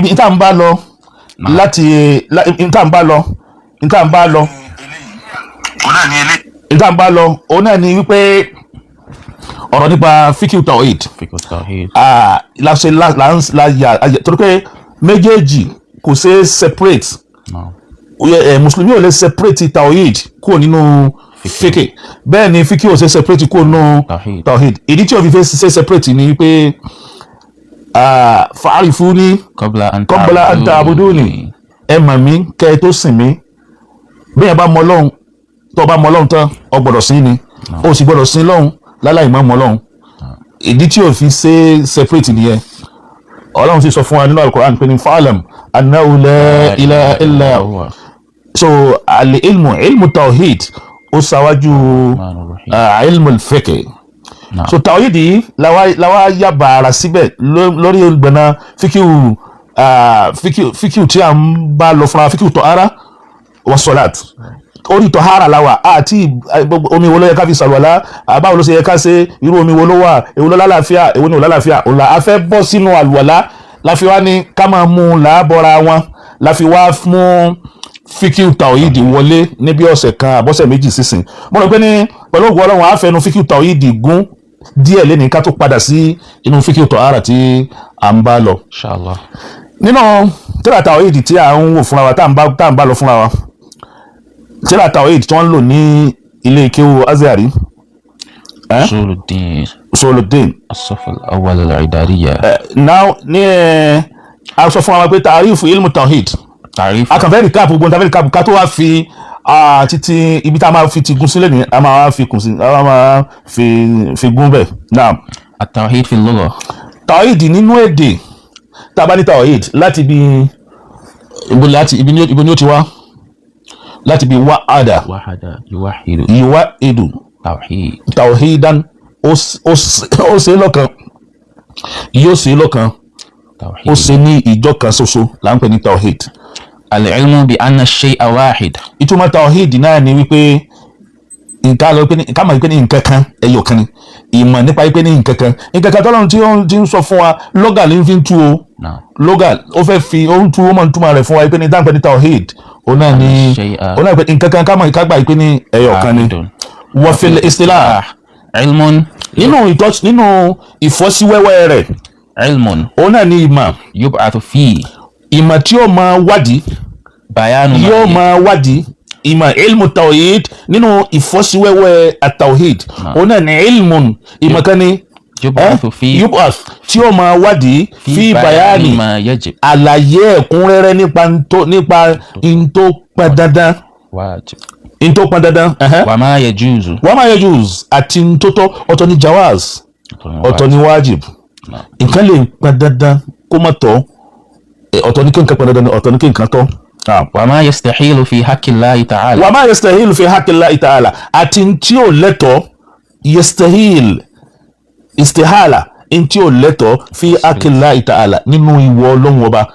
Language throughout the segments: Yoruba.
Ibi tá à ń bá lọ láti ibi tá à ń bá lọ, ibi tá à ń bá lọ, ibi tá à ń bá lọ, òun náà ni wípé ọ̀rọ̀ nípa fiqh tawhid. Fiqh tawhid. Ah, la ṣe la la la yà torí pé méjèèjì kò ṣe separate. No. Mùsùlùmí ò lè separate tawhid kúrò nínú fiqh, bẹ́ẹ̀ ni fiqh ò ṣe separate kúrò nínú Tawhid. tawhid. Ìdí tí ò fi fẹ́ ṣe separate ni wípé fa'arifuni qabla an qabla an ta'buduni, ẹ mọ̀ mí kẹ́ ẹ tó sìn mí. Bí yẹn bá mọ Ọlọ́run, tó bá mọ Ọlọ́run tán, ọ gbọ́dọ̀ sìn ni, ó sì gbọ́dọ̀ sìn lọ́hùn láláì má mọ Ọlọ́run. Ìdí tí ò fi ṣe separate nìyẹn. Ọlọ́run sì sọ fún wa nínú Al-Qur'an pé ní fa'lam annahu la ilaha illa huwa. So al-ilmu, ilmu tawhid, ó ṣáwájú ilmu al-fiqh. Naam. So tawhid yìí làwa yà bàrà síbẹ̀ lórí gbọ̀nà fiqh, fiqh tí a ń bá lọ fúnra, fiqh tọ́hárà wa salat. Orí tọ́hárà la wà àti gbogbo omi wo ló yẹ ká fi ṣàlùwàlá, báwo ló ṣe yẹ ká ṣe, irú omi wo ló wà, èwo ló lálàáfíà, èwo ni ò lálàáfíà. Òun là a fẹ́ bọ́ sínú àlùwàlá la fi wá ní ká máa mú un làábọ̀ra wọn, la fi wá mú fiqh tawhid wọlé níbi ọ̀sẹ̀ kan àbọ̀sẹ̀ 2 sísìn. Mo rò pé ní pẹ̀lú ògùn Ọlọ́run, àá fẹnu fiqh tawhid gún díẹ̀ lẹ́ni ká tó padà sí inú fiqh tọ́hárà tí à ń bá lọ. Inshallah. Nínú tíra tawhid tí à ń wò fúnra wa, tá à ń bá lọ fúnra wa, tíra tawhid tí wọ́n ń lò ní ilé kéwú Azhari, Usuluddin. Usuluddin. الصف الأول الإعدادية. Now ní ẹ a sọ fún wa pé ta'arifu ilmu tawhid. تعريف. A kàn fẹ́ recap gbogbo nǹkan, fẹ́ recap ká tó wá fi títí ibi tá a máa fi ti gún sílẹ̀ ní a máa fi kùn sí, a máa fi gún bẹ̀ now. التوحيد في اللغة. Tawhid nínú èdè, tá a bá ní tawhid, láti ibi ibo, láti ibi ibo ni ó ti wá? Láti ibi wa'ada. وحد يوحد. Yuwahidu. توحيد. Tawhidan, ó ṣe lọ́kan, yóò ṣe lọ́kan, ó توحيد. ṣe ní ìjọ kan ṣoṣo là ń pè ní tawhid. العلم بأن الشيء واحد. Ìtumọ̀ tawhid náà ni wípé nǹkan lọ pé ní ká mọ̀ wípé ní nǹkan kan ẹyọ kan ni, ìmọ̀ nípa wípé ní nǹkan kan, nǹkan kan tọ́lọ́run tí ó ti ń sọ fún wa lọ́gà ló ń fi ń tú o. نعم. Lọ́gà ó fẹ́ fi ó ń tú, ó mọ̀ ń túmọ̀ rẹ̀ fún wa wípé ní dáńpẹ́ ní tawhid, òun náà ní Shay'a. òun náà pé nǹkan kan, ká mọ̀, ká gbà wípé ní ẹyọ kan ni. واحد. Wa fil istilah. علم. Nínú ìtọ́, nínú ìfọ́síwẹ́wẹ́ rẹ̀, علم. òun náà ní ìmọ̀. يبعث فيه. Ìmọ̀ tí ó máa wádìí. بيان ما Yóò máa wádìí ìmọ̀ ilmu tawhid nínú ìfọ́síwẹ́wẹ́ àtawhid, òun náà ní ilmun, ìmọ̀ kan ní يبعث فيه. Yub'ath, tí ó máa wádìí fi bayani ما يجب. Àlàyé ẹ̀kúnrẹ́rẹ́ nípa ntó pọn dandan. واجب. Ntó pọn dandan. وما يجوز. Wa ma yajuz, àti ntó tọ́. Ọ̀tọ̀ ní jawaz, ọ̀tọ̀ ní wajib. Nǹkan lè pọn dandan kó má tọ́. Ọ̀tọ̀ ní kí nǹkan pọn dandan, ọ̀tọ̀ ní kí nǹkan tọ́. وما يستحيل في حق الله تعالى. Wa ma yastahil fi haqqillahi ta'ala, àti ntí ò lẹ́tọ̀ọ́, yastahil, istihala, ntí ò lẹ́tọ̀ọ́, fi haqqillahi ta'ala, nínú ìwọ Ọlọ́run Ọba.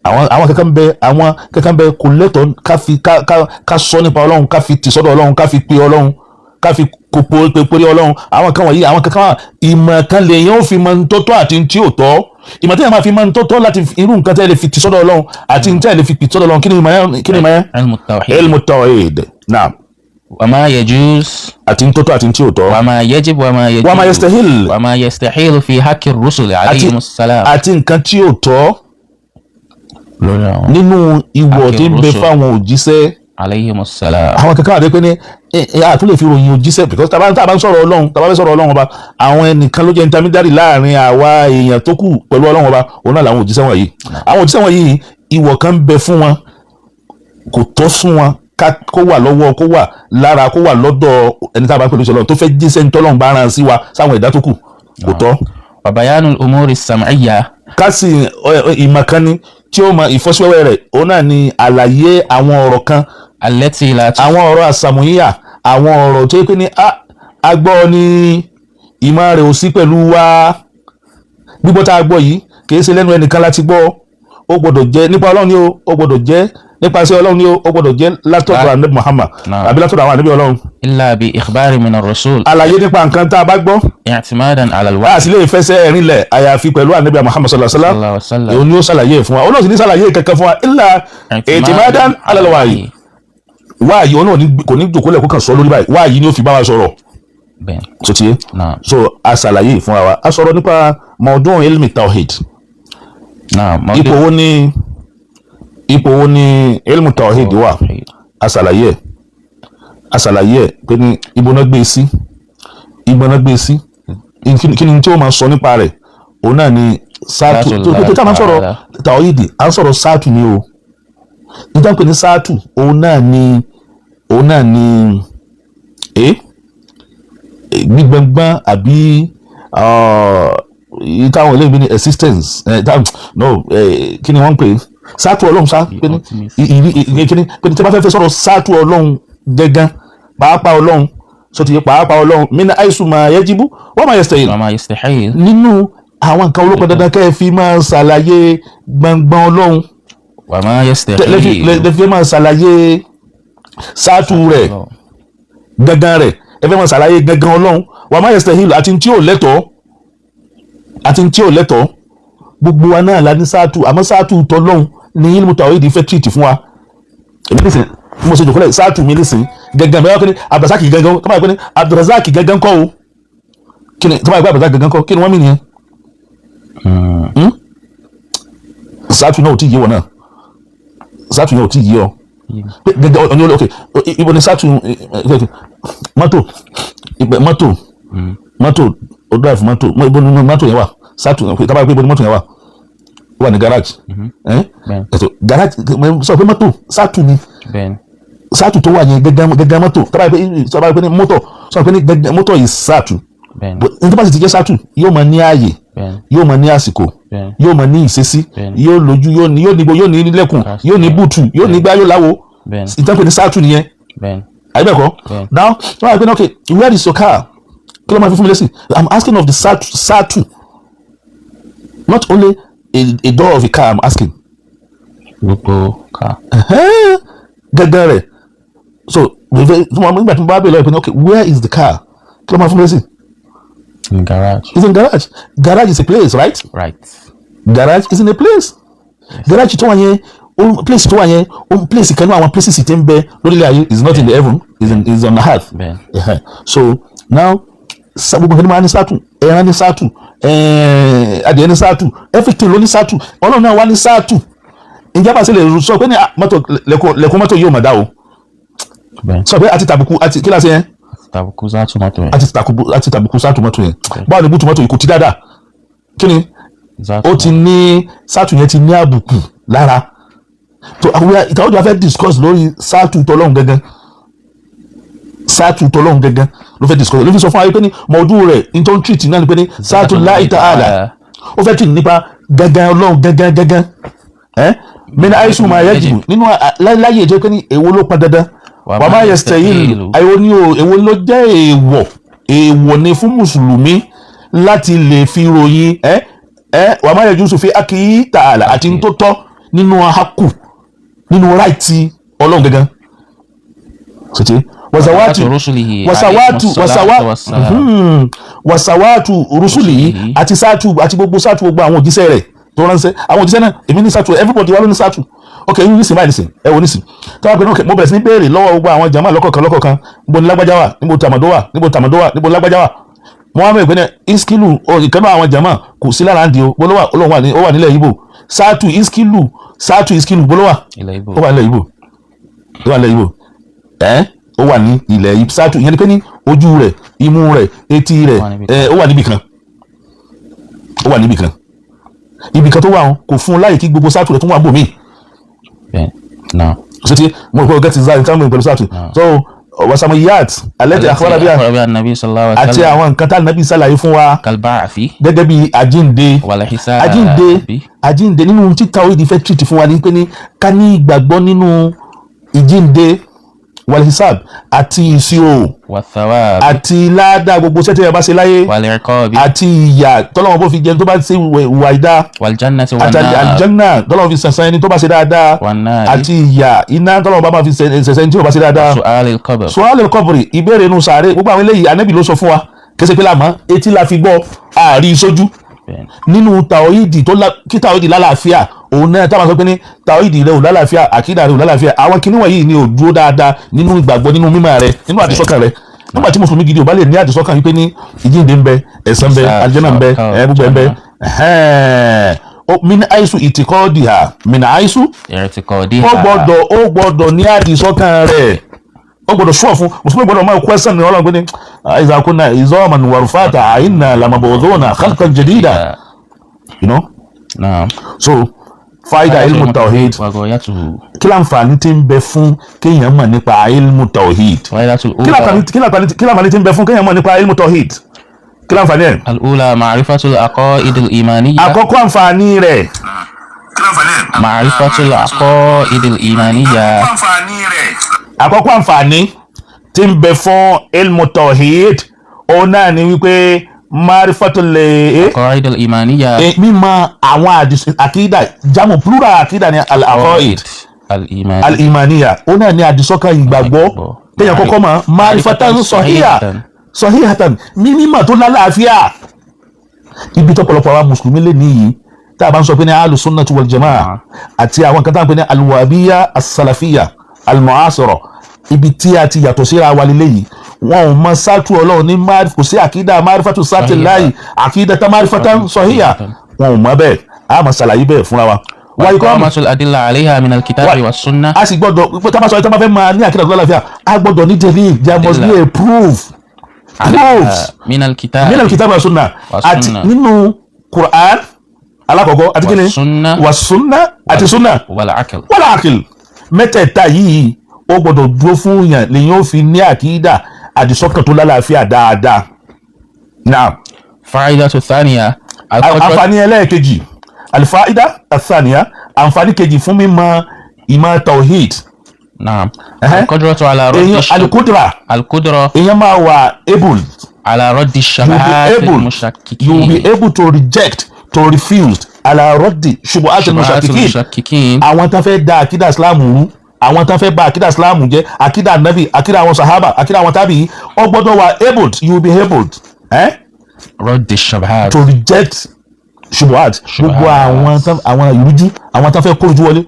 Àwọn kankan bẹ, àwọn kankan bẹ kò lẹ́tọ̀ọ́ ká fi ká sọ nípa Ọlọ́run, ká fi tì sọ́dọ̀ Ọlọ́run, ká fi pe Ọlọ́run, ká fi kópo pépéré Ọlọ́run. Àwọn kan wọ̀nyí, àwọn kankan wà, ìmọ̀ kan lèyàn ó fi mọ ntọ́tọ́ àti ntí ò tọ́. Ìmọ̀ tí yẹn máa fi mọ ntọ́tọ́ láti irú nǹkan tẹ́ lè fi tì sọ́dọ̀ Ọlọ́run àti ntẹ́ lè fi pì sọ́dọ̀ Ọlọ́run, kí ni ìmọ̀ yẹn? Kí ni ìmọ̀ yẹn? علم التوحيد. Ilmu tawhid, naam. وما يجوز. Àti ntọ́tọ́ àti ntí ò tọ́. وما يجب وما يجوز. Wa ma yastahil. وما يستحيل في حق الرسل عليهم السلام. Àti nǹkan tí ò tọ́ lórí àwọn nínú ìwọ̀ tí ń bẹ Rusul. fáwọn òjíṣẹ́. عليهم السلام. Àwọn kankan àti pé ní ẹ ẹ àtún lè fi ròyìn òjíṣẹ́, because tá a bá ń sọ̀rọ̀ Ọlọ́run, tá a bá fẹ́ sọ̀rọ̀ Ọlọ́run Ọba, àwọn ẹnìkan ló jẹ́ intermediary láàrin àwa èèyàn tó kù pẹ̀lú Ọlọ́run Ọba, òun náà làwọn òjíṣẹ́ wọ̀nyí. Àwọn òjíṣẹ́ wọ̀nyí, ìwọ̀ kan ń bẹ fún wọn, kò tọ́ fún wọn ká kó wà lọ́wọ́, kó wà lára, kó wà lọ́dọ̀ ẹni tá a bá pẹ̀lú ìṣọ̀lọ́run tó fẹ́ jíṣẹ́ ní tọ́lọ́run bá rán sí wa sáwọn ẹ̀dá tó kù, kò tọ́. وبيان الأمور السمعية. Kásì ìmọ̀ kan ni tí ó mọ ìfọ́síwẹ́wẹ́ rẹ̀, òun náà ni àlàyé àwọn ọ̀rọ̀ kan. التي لا Àwọn ọ̀rọ̀ àsàmúyà, àwọn ọ̀rọ̀ tó yẹ pé ní a gbọ́ ní ìmọ̀ rẹ̀ ò sí pẹ̀lú wa. Gbígbọ́ tá a gbọ́ yìí kìí ṣe lẹ́nu ẹnìkan láti gbọ́, ó gbọ́dọ̀ jẹ́ nípa Ọlọ́run ni ó gbọ́dọ̀ jẹ́. Nípasẹ̀ Ọlọ́run ni ó gbọ́dọ̀ jẹ́ látọ̀dọ̀ Ànábì Muhammad àbí látọ̀dọ̀ àwọn ànábì Ọlọ́run. Illa bi ikhbari min ar-rasul. Àlàyé nípa nǹkan tá a bá gbọ́. I'timadan ala al-wahyi. A sì lè fẹsẹ̀ rinlẹ̀ àyàfi pẹ̀lú Ànábì Muhammad sallallahu alaihi wasallam. Òun ni ó ṣàlàyé fún wa. Òun náà sì ní ṣàlàyé kankan fún wa illa i'timadan ala al-wahyi. Wáyé òun náà kò ní jòkó lẹ̀ kó kàn sọ lórí báyìí. Wáyé ni ó fi bá wa sọ̀rọ̀. So tiye. So a ṣàlàyé fún wa. A sọ̀rọ̀ nípa mawdu' ilmi tawhid. Ipò wo ni ilmu tawhid wà? A ṣàlàyé ẹ̀ pé ní ibo náà gbé sí, kí ni tí ó máa sọ nípa rẹ̀? Òun náà ni sáàtù tó tá a máa sọ̀rọ̀ tawhid, à ń sọ̀rọ̀ sáàtù ni o. Nítorí pé ní sáàtù, òun náà ni gbígbẹ́ngbọ́n àbí táwọn eléyìí bí ní existence, no, kí ni wọ́n ń pè sáàtù Ọlọ́run sá pé ní kí ni pé ní tí wọ́n fẹ́ fẹ́ sọ̀rọ̀ sáàtù Ọlọ́run gángan, pàápàá Ọlọ́run sọ ti yẹ, pàápàá Ọlọ́run mina aisu ma yajibu wa ma yastahil. Nínú àwọn nǹkan olóko dandan kẹ́ ẹ fi máa ṣàlàyé gbọ̀ngbọ̀n Ọlọ́run, wa ma yastahil, lẹ́fi máa ṣàlàyé sáàtù rẹ̀ gángan rẹ̀, ẹ fẹ́ máa ṣàlàyé gángan Ọlọ́run, wa ma yastahil, àti tí ò lẹ́tọ̀ọ́, àti tí ò lẹ́tọ̀ọ́. Gbogbo wa náà la ní sáàtù, àmọ́ sáàtù tọ́lọ́hún ní ilmu tawhid fẹ́ tìrìtì fún wa. Èmi nísìn mo ṣe jòkó lẹ̀, sáàtù mi nísìn gángan bẹ́ẹ̀ wá pé ní Abdulrasaq gángan, kọ́ máa pé ní Abdulrasaq gángan kọ́ o. Kí ni tó máa gbé Abdulrasaq gángan kọ́? Kí ni wọ́n mí nìyẹn? Sáàtù náà ò tí ì yé wọn náà, sáàtù náà ò tí ì yé ọ gángan ọ̀ní. Ok, ibo ni sáàtù mọ́tò? Mọ́tò o, drive mọ́tò, ibo ni mọ́tò yẹn wà? Sáàtù tábà pé ibo ni mọ́tò yẹn wà? Ó wà ní garage. Ẹ̀tọ́ garage sọ pé mọ́tò sáàtù ni. Sáàtù tó wà yẹn gẹ́gẹ́ mọ́tò, tábà pé ní mọ́tò, sọ pé ní gẹ́gẹ́ mọ́tò yìí sáàtù. Ní tó bá sì ti jẹ́ sáàtù, yóò máa ní ààyè, yóò máa ní àsìkò, yóò máa ní ìṣesí, yóò lójú, yóò níbo, yóò ní lẹ́kùn, yóò ní bùtù, yóò ní gbá, yóò láwo. Ìtàn pé ní sáàtù nìyẹn, àyíbẹ̀kọ́? Now, wọ́n á pè ní, okay, where is your car? Kí ló máa fi fún mi lésì? I'm asking of the sáàtù, not only a door of a car I'm asking. Gbogbo car. Gẹ́gẹ́ rẹ̀. So nígbà tí mo bá bèèrè lọ́wọ́ pé, okay, where is the car? Kí ló máa fún mi lésì? In garage. It's in garage. Garage is a place, right? Right. Garage is in a place. Garage tó wà yẹn, place tó wà yẹn, place kan náà, àwọn places tí ń bẹ lórílẹ̀ ayé, is not in the heaven, is on the earth. Bẹ́ẹ̀. So now, gbogbo nǹkan ní máa ní sátù. Ẹran ní sátù, adìẹ ní sátù, everything ló ní sátù. Ọlọ́run náà wá ní sátù. Ǹjẹ́ bá ṣe lè sọ pé ní mọ́tò, lẹ́kùn mọ́tò yóò mà dá o? Sọ pé àti tàbùkù àti kí láti yẹn? Tàbùkù sátù mọ́tò yẹn. Àti tàbùkù sátù mọ́tò yẹn. Báwo ni búùtù mọ́tò yìí kò ti dáadáa? Kí ni ó ti ní? Sátù yẹn ti ní àbùkù lára. Tó àwọn ìtàwọn ìjọba fẹ́ discuss lórí sátù tọlọ́hún gángan, sátù tọlọ́hún gángan ló fẹ́ discuss, ló fi sọ fún wa pé ní mọ̀ọ́dún rẹ̀ ní tó ń treat náà ni pé ní sátù láì ta'ala. Ó fẹ́ treat nípa gángan Ọlọ́run gángan gángan ẹ́ min aisu ma yajibu, nínú láyé ìjọ pé ní èwo ló pọn dandan, wa ma yastahil, èwo ni o, èwo ló jẹ́ èèwọ̀, èèwọ̀ ni fún mùsùlùmí láti lè fi ròyìn ẹ ẹ wa ma yajuzu fi haqqihi ta'ala, àti tó tọ́ nínú haqqu, nínú right Ọlọ́run gangan sọtí wasawatu wasawatu wasawatu rusulihi, àti sáàtù, àti gbogbo sáàtù, gbogbo àwọn òjíṣẹ́ rẹ̀ tó ránṣẹ́. Àwọn òjíṣẹ́ náà, èmi ní sáàtù, everybody wà ló ní sáàtù. Ok, yín nísìn báyìí, nísìn ẹ wò nísìn tí wọ́n pè ní, ok, mo bẹ̀rẹ̀ sí ní béèrè lọ́wọ́ gbogbo àwọn jàmáà lọ́kọ̀ọ̀kan lọ́kọ̀ọ̀kan: níbo ni lágbájá wà? Níbo tàmàdó wà? Níbo tàmàdó wà? Níbo lágbájá wà? Mo wá mọ̀ ìpínlẹ̀ iskilu ìkànnì àwọn jàmáà kò sí lára ndí o. Bó ló wà? Olóhùn wà ní, ó wà nílẹ̀ Ìgbò. Sáàtù iskilu, sáàtù iskilu, bó ló wà? Ó wà nílẹ̀ Ìgbò, ó wà nílẹ̀ Ìgbò. Ẹ́ ó wà ní ilẹ̀ Ìgbò. Sáàtù ìyẹn ni pé ní ojú rẹ̀, imú rẹ̀, etí rẹ̀, ó wà níbì kan, ó wà níbì kan. Ibì kan tó wà kò fún un láyè kí gbogbo sáàtù rẹ̀ tún wà bòmíì. Ṣé tí mo rò pé o get it in pẹ̀lú sáàtù? So wasamiyat alẹ́tẹ̀ àkọ́lábíà àti àwọn nǹkan tá nàbí sàlàyé fún wa gẹ́gẹ́ bí àjíǹde. Àjíǹde, àjíǹde nínú títa orí fẹ́ tìrìtì fún wa ní pé ní ká ní ìgbàgbọ́ nínú ìjíǹde. Wal hisab, àti ìṣirò. Wa thawab. Àti ládàá gbogbo sẹ́tẹ̀ yẹn bá ṣe láyé. Wal iqab. Àti ìyà tọ́lọ́wọ́n bó fi jẹun tó bá ṣe ìwà ìdá. Wal jannati wan Àti nar. àlùjánnà tọ́lọ́wọ́n fi sẹ̀sẹ̀ ẹni tó bá ṣe dáadáa. Wan nar. Àti ìyà iná tọ́lọ́wọ́n bá máa fi sẹ̀sẹ̀ ẹni tí ò bá ṣe dáadáa. Su'al al qabr. Su'al al-qabri, ìbéèrè inú sàárè. Gbogbo àwọn eléyìí, Ànábì ló sọ fún wa, kése pé láàmú etí la fi gbọ́, àárí sójú. Nínú tàwídì tó kí tàwídì lálàáfíà, òun náà táwọn sọ pé ní tàwídì rẹ ò lálàáfíà, àkídà rẹ ò lálàáfíà, àwọn kinní wọ̀nyí ni ò dúró dáadáa nínú ìgbàgbọ́, nínú mímọ̀ rẹ, nínú àdìsọ́kàn rẹ. Nígbà tí mùsùlùmí gidi ò bá lè ní àdìsọ́kàn wípé ní ìjíǹde ń bẹ, ẹ̀san ń bẹ, àlùjánnà ń bẹ, ẹ̀ gbogbo ẹ̀ ń bẹ, ẹ̀hẹ́n. Min aisu ìtìkọ́dìhà, min aisu i'tiqadiha. Ó gbọ́dọ̀ ní àdìsọ́kàn rẹ̀, ó gbọ́dọ̀ sọ fún mùsùlùmí, gbọ́dọ̀ máa question ní Ọlọ́run pé ní idha kunna izaman wa rufata a inna lamab'udhuna khalqan jadida. Naam. So faida ilmu tawhid. Wa ghayatuhu. Kí láǹfààní tí ń bẹ fún kéèyàn mọ̀ nípa ilmu tawhid? Faidatul Kí ula. láǹfààní tí ń bẹ fún kéèyàn mọ̀ nípa ilmu tawhid? Kí láǹfààní ẹ̀? Al ula, ma'rifatul aqaid al imaniyya. Àkọ́kọ́ àǹfààní rẹ̀. Ma'rifatul aqaid al imaniyya. Àkọ́kọ́ àǹfààní tí ń bẹ fún ilmu tawhid, òun náà ni wípé marifatul Aqaid al imaniyya. Mímọ̀ àwọn àkídà, jamu plural àkídà ni al-aqaid. Al imaniyya. Al-imaniya, ó náà ní àdìsọ́kàn ìgbàgbọ́ téèyàn kọ́kọ́ mọ̀, marifatan sahiha, sahihatan, mímọ̀ tó lálàáfíà. Ibi tọ́pọ̀lọpọ̀ àwọn mùsùlùmí lè níyì tá a bá ń sọ pé ní ahlus-sunnah wal jamaa àti àwọn kan tá a ń pè ní al-wahabiyya as-salafiyya al-mu'asira, ibi tí a ti yàtọ̀ síra wa lélẹ̀ yìí, wọn ò mọ sátú Ọlọ́run ní kò sí àkídà marifatu sátì láì àkídà tá marifatan sahiha, wọn ò mọ bẹ́ẹ̀. A máa ṣàlàyé bẹ́ẹ̀ fúnra wa. Wa iqamatul adilla alayha min al-kitabi was sunnah. A sì gbọ́dọ̀ tá a bá sọ tá a bá fẹ́ máa ní àkídà tó lálàáfíà, a gbọ́dọ̀ ní dalil. There must be a proof, proofs. Min al-kitabi. Min al-kitabi wa sunna. Wa àti sunna. Nínú Quran alákọ̀ọ́kọ́ àti kíni? Wa sunna. Wa sunna àti sunna. Wal aql. Wal aql. Mẹ́tẹ̀ẹ̀ta yìí, ó gbọ́dọ̀ dúró fún yàn lèyìn ó fi ní àkídà, àdìsọ́kàn tó lálàáfíà dáadáa náà. Fa'idatu thaniya. Àǹfààní ẹlẹ́ẹ̀kejì, al-fa'ida ath-thaniya, àǹfààní kejì fún mímọ̀ ìmọ̀ tawhid. Naam. Ẹhẹ́. Al-qudratu ala raddi Èèyàn al-qudra. Al-qudra. Èèyàn máa wà able. Ala raddi You will be shubuhat able, al-mushakkikin. you will be able to reject, to refuse, ala raddi shubuhat shubuhat al-mushakkikin. Al-mushakkikin. Àwọn tán fẹ́ da àkídà Islam rú, àwọn tán fẹ́ bà àkídà Islam jẹ́, àkídà Nabi, àkídà àwọn sahaba, àkídà àwọn tábìí, ó gbọ́dọ̀ wà able, you will be able Raddi shubuhat. to reject shubuhat, gbogbo àwọn tán, àwọn ìrújú, àwọn tán fẹ́ kórujú wọlé,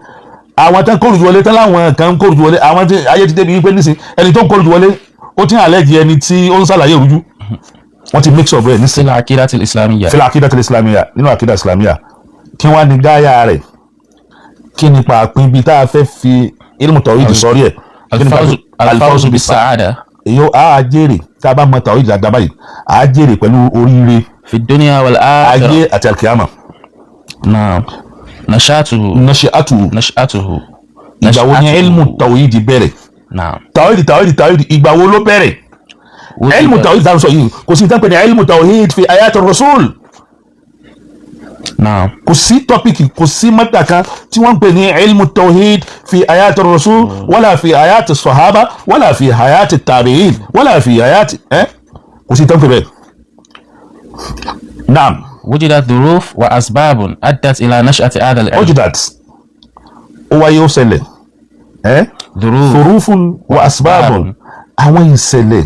àwọn tán kórujú wọlé tán láwọn kan kórujú wọlé. Àwọn tí ayé ti débi wípé nísìn, ẹni tó ń kórujú wọlé, ó ti ń àlẹ́jì ẹni tí ó ń ṣàlàyé ìrújú, wọ́n ti mix up rẹ̀ nísìn. Fil aqidati al-islamiyya. Fil aqidati islamiyya, nínú àkídà islamiyya. Kí wọ́n á ní gáyà rẹ̀? Kí ni pàápín ibi tá a fẹ́ fi ilmu tawhid sọrí ẹ̀? Kí ni Al-fawzu pàápín? Al-fawzu bis-sa'ada. Èyí á jèrè tá a bá mọ tawhid dáadáa báyìí, á jèrè pẹ̀lú oríire fi dunya wal akhirah. Ayé àti alkiyama. Naam. Nashatuhu. Nashi'atu. Nashatuhu. Ìgbà wo ni Nash'atuhu. ilmu tawhid bẹ̀rẹ̀? Naam. Tawhid, tawhid, tawhid, ìgbà wo ló bẹ̀rẹ̀ ilmu tawhid tá a sọ yìí? Kò sí ìtàn pé ní ilmu tawhid fi ayat rasul. Naam. Kò sí topic, kò sí mọ́tà kan tí wọ́n ń pè ní ilmu tawhid fi ayat rasul, wala fi ayat sahaba, wala fi ayat tabi'in, wala fi ayat kò sí ìtàn pé bẹ́ẹ̀. Naam. وجدت ظروف وأسباب أدت إلى نشأة هذا العلم. Wujidat, ó wáyé, ó ṣẹlẹ̀ ظروف. Dhurufun wa asbabun, àwọn ìṣẹ̀lẹ̀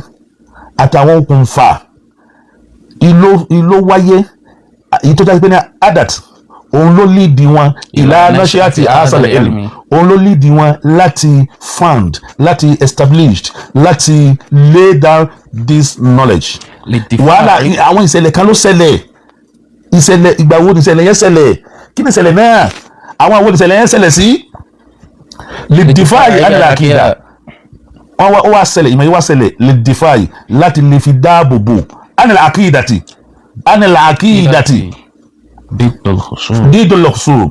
àtàwọn okùnfà ìló wáyé, èyí tó jáde pé ní adat, òun ló lead wọn ila nashiati asal ilm, òun ló lead wọn láti found, láti establish, láti lay down this knowledge. للدفاع. Wàhálà, àwọn ìṣẹ̀lẹ̀ kan ló ṣẹlẹ̀. Ìṣẹ̀lẹ̀ ìgbà wo ni ìṣẹ̀lẹ̀ yẹn ṣẹlẹ̀? Kí ni ìṣẹ̀lẹ̀ náà? Àwọn àwọn ìṣẹ̀lẹ̀ yẹn ṣẹlẹ̀ sí lidifai anil akida. Wọ́n wá, ó wá ṣẹlẹ̀, ìmọ̀ yìí wá ṣẹlẹ̀ lidifai, láti lè fi dáàbò bò anil akidati, anil akidati. ضد الخصوم. Dídò lọ́sùn,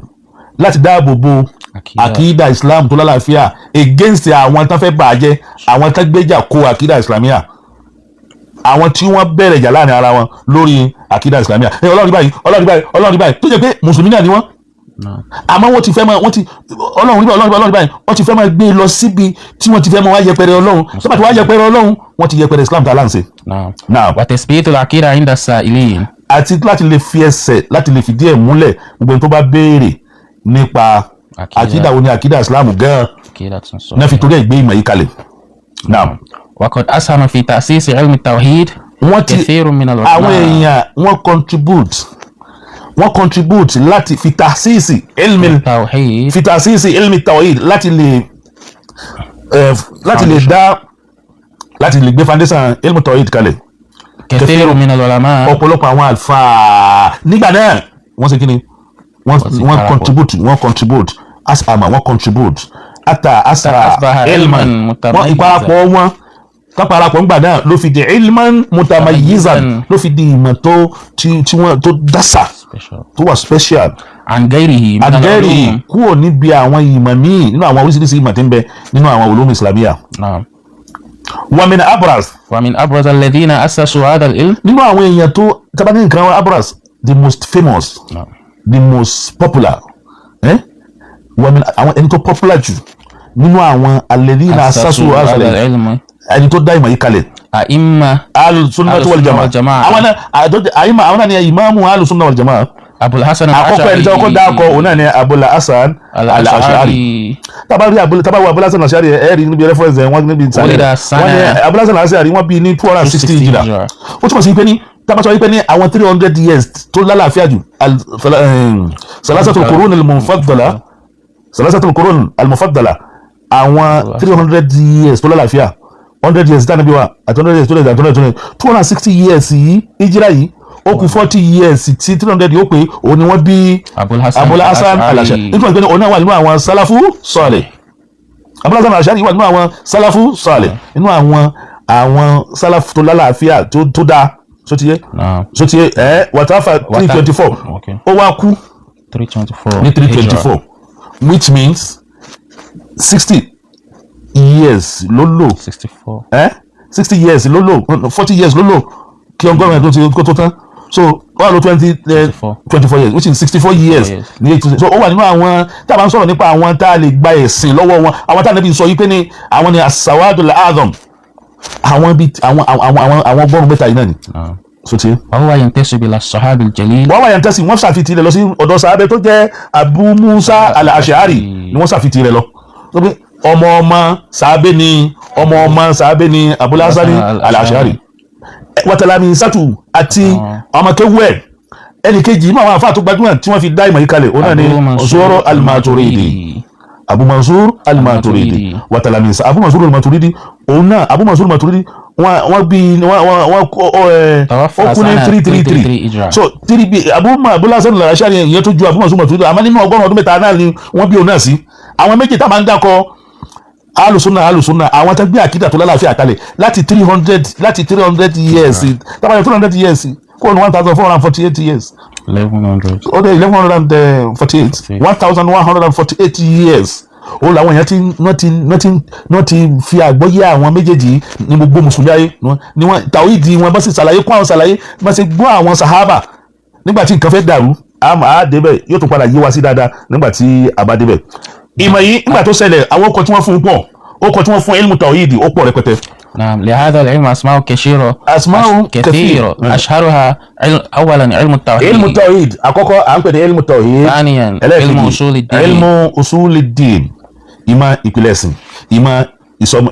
láti dáàbò bo Akida. Akida Islam tó lálàáfíà against àwọn tó fẹ́ bàjẹ́, àwọn tó gbéjà kó akida islamia, àwọn tí wọ́n bẹ̀rẹ̀ jà láàrin ara wọn lórí akida islamia. Ẹ Ọlọ́run báyìí, Ọlọ́run báyìí, Ọlọ́run báyìí, tó jẹ́ pé mùsùlùmí náà ni wọ́n. Àmọ́ wọ́n ti fẹ́ máa, wọ́n ti Ọlọ́run níbẹ̀, Ọlọ́run níbẹ̀, Ọlọ́run báyìí, wọ́n ti fẹ́ máa gbé e lọ síbi tí wọ́n ti fẹ́ máa wá yẹpẹrẹ Ọlọ́run. Tó bá ti wá yẹpẹrẹ Ọlọ́run, wọ́n ti yẹpẹrẹ Islam tá a láǹṣe. Now. وتثبيت العقيدة عند السائلين. Àti láti lè fi ẹsẹ̀, láti lè fìdí ẹ̀ múlẹ̀, gbogbo ẹni tó bá béèrè nípa àkídà. Àkídà wo ni àkídà Islam gan عقيدة náà fi torí ẹ̀ gbé ìmọ̀ yìí kalẹ̀. Now. وقد أسهم في تأسيس علم التوحيد Wọ́n ti كثير من àwọn العلماء. èèyàn wọ́n contribute láti fi تأسيس علم التوحيد. في تأسيس علم التوحيد, láti lè dá, láti lè gbé foundation علم التوحيد kalẹ̀. كثير من العلماء. Ọ̀pọ̀lọpọ̀ àwọn àlfàá nígbà náà, wọ́n ṣe kí ni wọ́n Wọ́n ti wọ́n parapọ̀. contribute, wọ́n contribute أسهم, wọ́n contribute حتى أصبح أصبح علما علما wọ́n متميزا. ìparapọ̀ wọn, káparapọ̀ ńgbà náà ló fi di علما متميزا, ló fi di ìmọ̀ tó tí wọ́n tó dásà Special. tó wà special. عن غيره من àgẹ́rì العلوم. Kúrò níbi àwọn ìmọ̀ míì nínú àwọn oríṣiríṣi ìmọ̀ tí ń bẹ nínú àwọn علوم إسلامية. ومن أبرز ومن أبرز الذين أسسوا هذا العلم. Nínú àwọn èèyàn tó tábà ní nǹkan wọn أبرز, the most famous, the most popular, eh? ومن àwọn ẹni tó popular jù nínú àwọn الذين أسسوا هذا العلم العلم. ẹni tó dá ìmọ̀ yìí kalẹ̀. أئمة أهل السنة والجماعة. والجماعة. Àwọn náà أئمة, àwọn náà ni ìmáàmù أهل السنة والجماعة. أبو الحسن. Àkọ́kọ́ ẹni tí wọ́n kọ́ dákọ̀, òun náà ni Abul Hasan al-Ash'ari. Tábà rí Abul, tábà wo Abul Hasan al-Ash'ari, ẹ rí níbi reference ẹ, wọ́n níbi ìsàlẹ̀ ولد rẹ̀. سنة Wọ́n ní Abul Hasan al-Ash'ari, wọ́n bí ní 260 hijra. hijra. Ó túmọ̀ sí pé ní tábà sọ wípé ní àwọn 300 years tó lálàáfíà jù, ثلاثة القرون المفضلة, ثلاثة القرون المفضلة, àwọn 300 years tó lálàáfíà, 100 years tí Ànábì wa àti 100 years tó lè àti 100 tó lè, 260 years yìí, hijra yìí, ó kù 40 years tí 300 yóò pé, òun ni wọ́n bí Abul Hasan Abul Hasan al-Ash'ari. Nítorí pé òun náà wà nínú àwọn سلف صالح. Abul Hasan al-Ash'ari wà nínú àwọn سلف صالح, nínú àwọn سلف tó lálàáfíà, tó dáa. So ti yé? So ti yé ẹ? وتوفى 324. Ó wá kú 324. ní 324, which means 60 years ló lò. 64. 60 years ló lò, 40 years ló lò kí ọgọ́rùn-ún ẹ̀ tó ti kó tó tán. So ó wà ló twenty 24. 24 years, which is 64 years years. ní eight. So ó wà nínú àwọn tá a bá ń sọ̀rọ̀ nípa àwọn tá a lè gba ẹ̀sìn lọ́wọ́ wọn, àwọn tá a níbi sọ yìí pé ní àwọn ni السواد الأعظم, àwọn bíi àwọn ọgọ́rùn-ún mẹ́ta yìí náà ni. So ti وهو ينتسب إلى الصحابي الجليل. Wọ́n wà yẹn tẹ́sí, wọ́n ṣàfitì rẹ̀ lọ sí ọ̀dọ̀ sàábẹ́ tó jẹ́ Abu Musa al-Ash'ari ni wọ́n ṣàfitì rẹ̀ lọ. Tó pé ọmọ ọmọ sàábẹ́ ni, ọmọ ọmọ sàábẹ́ ni Abul Hasan al-Ash'ari. وتلامذته àti ọmọ kéwú ẹ̀. Ẹnì kejì inú àwọn àfáà tó gbajúmọ̀ tí wọ́n fi dá ìmọ̀ yìí kalẹ̀, òun náà ni Abu Mansur al-Maturidi, Abu Mansur al-Maturidi. وتلامذته Abu Mansur al-Maturidi, òun náà Abu Mansur al-Maturidi, wọ́n bí wọ́n ẹ توفى ó kú ní سنة 333. 333 hijra. So three bí Abu Hasan al-Ash'ari yẹn tó ju Abu Mansur al-Maturidi, àmọ́ nínú ọgọ́rùn-ún ọdún mẹ́ta náà ni wọ́n bí òun náà sí. Àwọn méjì tá a máa ń dákọ alùsùnà, alùsùnà, àwọn tó gbé àkídà tó lálàáfíà kalẹ̀ láti 300 years, tábàyọ 300 years kó ní 1448 years. 1100. Ó dé 1148, 1148 years. Ó làwọn èèyàn ti wọ́n ti fi àgbọ́yé àwọn méjèèjì ní gbogbo mùsùlùmí ayé ni wọ́n tàwídìí wọn bá sì ṣàlàyé kó àwọn ṣàlàyé bá sì gbọ́ àwọn sàhábà nígbà tí nǹkan fẹ́ dàrú. A débẹ̀, yóò tún padà yé wa sí dáadáa nígbà tí a bá débẹ̀. Ìmọ̀ yìí, nígbà tó ṣẹlẹ̀, àwọn ọkọ̀ tí wọ́n fún un pọ̀, ọkọ̀ tí wọ́n fún ilmu tawhidi ó pọ̀ rẹpẹtẹ. نعم، لهذا العلم أسماء كثيرة. أسماء كثيرة. كثيرة. أشهرها علم أولا علم التوحيد. علم التوحيد àkọ́kọ́ à ń pè ní علم التوحيد. ثانيا ẹlẹ́ẹ̀kejì علم أصول الدين. علم أصول الدين, ìmọ̀ ìpìlẹ̀ ẹ̀sìn, ìmọ̀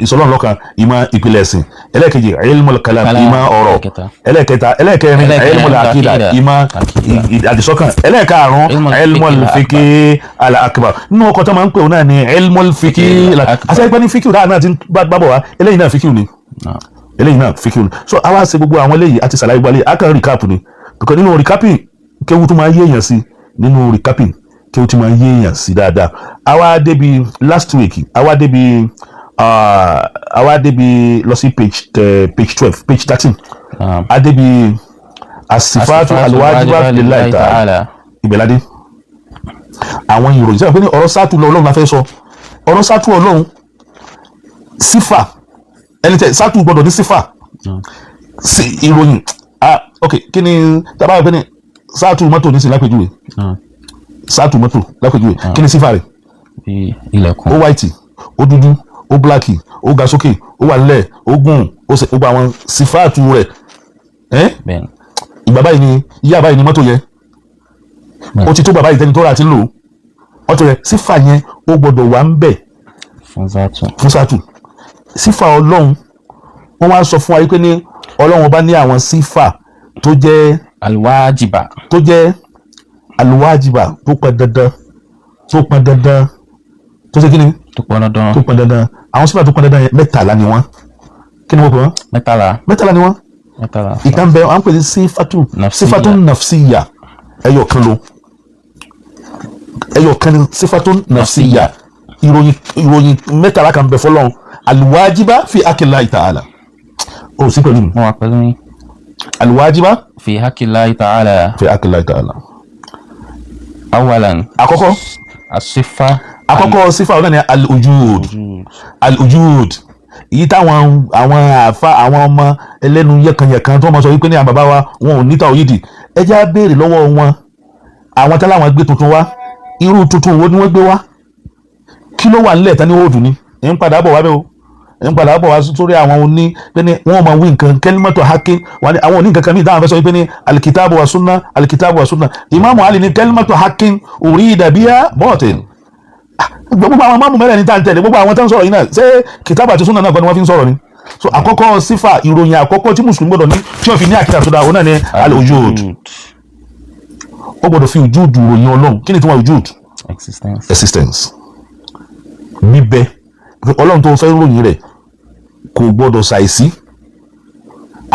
ìsọlọ́nlọ́kan, ìmọ̀ ìpìlẹ̀ ẹ̀sìn. Ẹlẹ́ẹ̀kejì علم الكلام, كلام. ìmọ̀ ọ̀rọ̀. ẹlẹ́ẹ̀kẹta. Ẹlẹ́ẹ̀kẹta, ẹlẹ́ẹ̀kẹrin ẹlẹ́ẹ̀kẹrin علم العقيدة, العقيدة. ìmọ̀ عقيدة. àdìsọ́kàn. Ẹlẹ́ẹ̀karùn علم علم الفقه الفقه الأكبر. Nínú ọkọ̀ tó máa ń pè wọn náà ni علم الفقه الأكبر. àti ẹgbẹ́ ní فقه náà ti ń bá bọ̀ wá. Eléyìí náà فقه ni. نعم. Eléyìí náà فقه ni. So àwa ṣe gbogbo àwọn eléyìí àti ṣàlàyé gbogbo eléyìí, a kàn recap ni, because nínú recapping, kéwu tó máa ń yé èèyàn sí. Nínú recapping, kéwu tó máa ń yé èèyàn sí dáadáa. Àwa débi last week, àwa débi lọ sí page 12, page 13. نعم. A débi الصفات الواجبة لله تعالى. تعالى. Ìbẹ̀ládé àwọn ìròyìn sẹ́wọ̀n pé ní ọ̀rọ̀ sátú lọ Ọlọ́run la fẹ́ sọ, ọ̀rọ̀ sátú Ọlọ́run, sífà ẹni tẹ sátú gbọdọ̀ ní sífà sí ìròyìn. Ah, ok, kí ni tábà pé ní sátú mọ́tò ní sí lápèjúwe? نعم. Sáàtù mọ́tò lápèjúwe, kí ni sífà rẹ̀? Bí ilẹ̀kùn. Ó white, ó dúdú, ó black, ó ga sókè, ó wà nílẹ̀, ó gùn, ó ṣe gbogbo àwọn sífàtù rẹ̀ ẹ́. Bẹ́ẹ̀ni. Ìgbà báyìí ni yíyá báyìí ni mọ́tò yẹn. Ó ti tó bàbá yìí tẹni tó rà ti ń lò ó mọ́tò yẹn, sífà yẹn ó gbọ́dọ̀ wà ń bẹ̀ Fún zatu. Fún sátù sífà Ọlọ́run, wọ́n wá sọ fún wa pé ní Ọlọ́run ọba ní àwọn sífà tó jẹ́ Alwajiba. tó jẹ́ aluwajiba, tó pọn dandan, tó pọn dandan, tó ṣe kí ni? Tó pọn dandan. Tó pọn dandan. Àwọn sífà tó pọn dandan yẹn, 13 ni wọ́n. Kí ni wọ́n pè wọ́n? 13. 13 ni wọ́n. 13. Ìkan bẹ, à ń pè ní sífàtù Nafsiyya. Sífàtù nafsiyya, ẹyọ kan ló, ẹyọ kan ní sífàtù nafsiyya. Ìròyìn 13 kan bẹ fọlọ́run, aluwajiba fi haqillahi ta'ala. O sí pẹ̀lú mi? Mo wà pẹ̀lú yín. Aluwajiba Fi haqillahi ta'ala. fi haqillahi ta'ala. Awalan. Àkọ́kọ́. Asifa. Àkọ́kọ́ sífà ọ̀nà ni al-ujud. Al-ujud èyí táwọn àwọn àfa, àwọn ọmọ ẹlẹ́nu yẹ̀kanyẹ̀kan tó máa sọ wípé ní àwọn bàbá wa wọn ò ní tàwhídì, ẹ jẹ́ á béèrè lọ́wọ́ wọn, àwọn tí láwọn gbé tuntun wá, irú tuntun wo ni wọ́n gbé wá? Kí ló wà nílẹ̀ tán ní òòdù ni? Ń padà bọ̀ wá bẹ́ẹ̀ o, ń padà bọ̀ wá sórí àwọn oní pé ní wọ́n máa wí nǹkan kalimatu haqqin wà ní àwọn oní nǹkan kan mìíràn táwọn fẹ́ sọ wípé ní alikitaabu wa sunna, alikitaabu wa sunna. Ìmáàmù Ali ní kalimatu haqqin urida biha batil. Gbogbo àwọn máàmù mẹ́rẹ̀ ní tá à ń tẹ̀lé, gbogbo àwọn tó ń sọ̀rọ̀ yìí náà, ṣé kìtàbù àti súnà náà kọ́ ni wọ́n fi ń sọ̀rọ̀ ni? So àkọ́kọ́ sífà, ìròyìn àkọ́kọ́ tí mùsùlùmí gbọ́dọ̀ ní tí wọ́n fi ní àkídà tó dáa, òun náà ni al-wujud. Ó gbọ́dọ̀ fi wujud ròyìn Ọlọ́run. Kí ni tí wọ́n wujud? Existence. Existence, bíbẹ. Ọlọ́run tó fẹ́ ròyìn rẹ̀ kò gbọ́dọ̀ ṣàìsí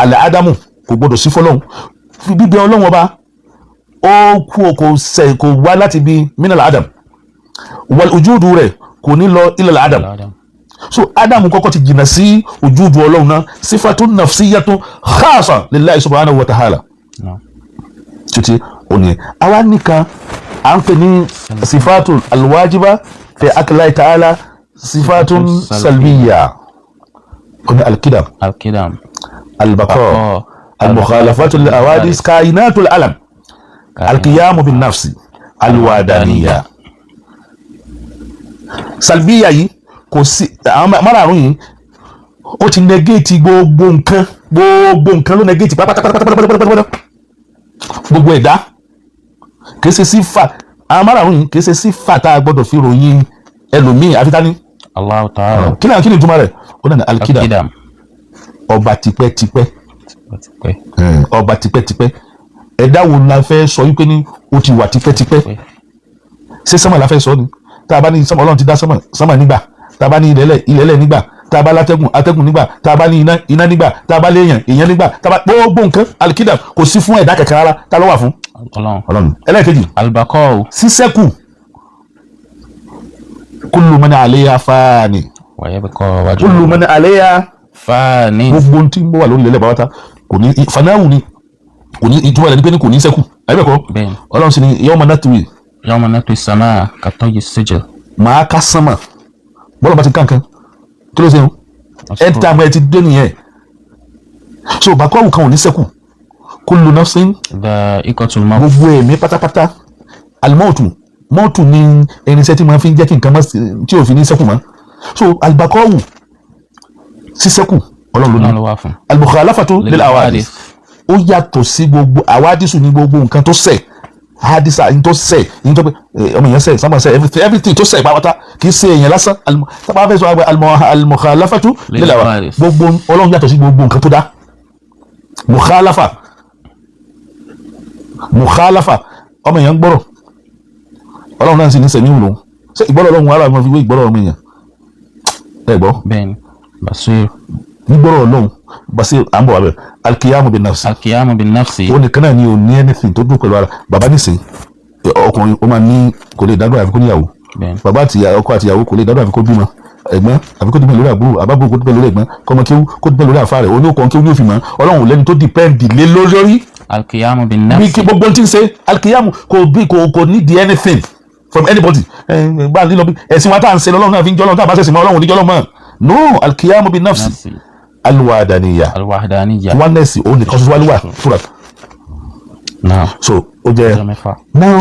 alẹ́ ádámù, kò gbọ́dọ̀ sí fọlọ́run. Bíbẹ Ọlọ́run ọba, ó kú o, kò sẹ̀, kò wá láti bí minal adam, wal wujudu rẹ̀ kò ní lọ ilal adam. Adam. So ádámù kọ́kọ́ ti jìnnà sí wujudu Ọlọ́run náà, sifatun nafsiyatun khasa lillahi subhanahu wa ta'ala. No. Títí òní àwa nìkan à ń pè ní sifatun alwajiba fi haqillahi ta'ala, sifatun salbiya, òní alqidam. Alqidam. Albaqa. Baqa. Almukhalafatu lil hawadis, kainatul alam, alqiyamu bin nafsi, alwadaniya. Salbiya yìí kò sí. Àwọn márààrún yìí, ó ti negate gbogbo nǹkan, gbogbo nǹkan ló negate pátápátápátápátápátá, gbogbo ẹ̀dá. Kìí ṣe sífà, àwọn márààrún yìí kìí ṣe sífà tá a gbọ́dọ̀ fi ròyìn ẹlòmíì àfi tání? Allahu ta'ala. Kí ni kí ni ìtumọ̀ rẹ̀? Ó náà ní alqidam. Alqidam. Ọba tipẹ́tipẹ́. Tipẹ́tipẹ́. Ọba tipẹ́tipẹ́. Ẹ̀dá wo la fẹ́ sọ wípé ní o ti wà tipẹ́tipẹ́? Ṣé sánmà la fẹ́ sọ ni? Tá a bá ní sánmà, Ọlọ́run ti dá sánmà, sánmà nígbà. Tá a bá ní ilẹ̀lẹ̀, ilẹ̀lẹ̀ nígbà. Tá a bá látẹ́gùn, atẹ́gùn nígbà. Tá a bá ní iná, iná nígbà. Tá a bá léèyàn, èèyàn nígbà. Tá a bá gbogbo nǹkan, alqidam kò sí fún ẹ̀dá kankan rárá. Tá ló wà fún? Ọlọ́run. Ọlọ́run. Ẹlẹ́ẹ̀kejì. Albaqa'u. Sísẹ́kù, kullu man alayha fani. Wa yabqa wajhu. Kullu man alayha Fani. Gbogbo ohun tí ń bọ̀ wà lórí ilẹ̀ bàbá kò ní fanáwù ni, kò ní ìtumọ̀ rẹ̀ ní pé ní kò ní sẹ́kù, àbí bẹ́ẹ̀ kọ́? Bẹ́ẹ̀ni. Ọlọ́run sì ni yawma natwi. Yawma natwi as-samaa ka-tayyi as-sijil. Màá ká sánmà. Bọ́lá bá ti ká nǹkan, kí ló ṣe ń ẹ tí a mọ ẹ ti dé nìyẹn. So bàkọ́wù kan ò ní sẹ́kù, kullu nafsin Dha'iqatul maut. Gbogbo ẹ̀mí pátápátá, alimọ́ọ̀tù, mọ́ọ̀tù ní irinṣẹ́ tí máa fi ń jẹ́ kí nǹkan má tí ò fi ní sẹ́kù mọ́. So alibakọ́wù, sísẹ́kù, Ọlọ́run ló ní. Ọlọ́run ló wà fún. Al-mukhalafatu lil hawadith, ó yàtọ̀ sí gbogbo àwádìsù ní gbogbo nǹkan tó ṣẹ̀, hadisa ní tó ṣẹ̀ ní tó pé ọmọ èèyàn ṣẹ̀, sábà ṣẹ̀, everything, everything tó ṣẹ̀ pátápátá, kì í ṣe èèyàn lásán. Tábà fẹ́ sọ àgbẹ̀ al-mukhalafatu lil hawadith, gbogbo Ọlọ́run yàtọ̀ sí gbogbo nǹkan tó dá. Mukhalafa, mukhalafa, ọmọ èèyàn ń gbọ́rọ̀, Ọlọ́run náà sì ní sẹ̀mí wùlò. Ṣé ìgbọ́rọ̀ Ọlọ́run wàhálà máa fi wé ìgbọ́rọ̀ ọmọ èèyàn? Ẹ gbọ́. Bẹ́ẹ̀ni. Basir. Gbígbọ́rọ̀ Ọlọ́run, basir, à ń bọ̀ wá bẹ̀. Alkiyamu bin nafsi. Alqiyamu bin nafsi. Ó nìkan náà ni ò ní anything tó dùn pẹ̀lú ara bàbá nísìn. Ọkùnrin ó máa ní kò lè dádùn àfi kó níyàwó. Bẹ́ẹ̀ni. Bàbá àti ọkọ àti ìyàwó kò lè dádùn àfi kó bímọ. Ẹ̀gbọ́n àfi kó dìbẹ̀ lórí àbúrò, àbábúrò kó dìbẹ̀ lórí ẹ̀gbọ́n, kọ́mọ kéwú kó dìbẹ̀ lórí àfa rẹ̀, oníkọ̀ kéwú ní òfin mọ́. Ọlọ́run ò lẹ́ni tó depend lé lórí. Alqiyamu bin Bí nafsi. kí gbogbo tí ń ṣe alkiyamu, kò bí kò need anything from anybody. Ẹ gbà nílọ bí ẹ̀sìn wa tá à ń ṣe lọ́lọ́run náà fi ń jọ́lọ́run, tá a bá ṣẹ̀sìn mọ́, Ọlọ́run ò ní jọ́lọ́run mọ́. No, alkiyamu bin nafsi. Nafsi. Alwadaniya. Alwahdaniya. Oneness, òun nìkan ṣoṣo wá wà fúra. Naam. So ó jẹ́ Ọjọ́ 6. Now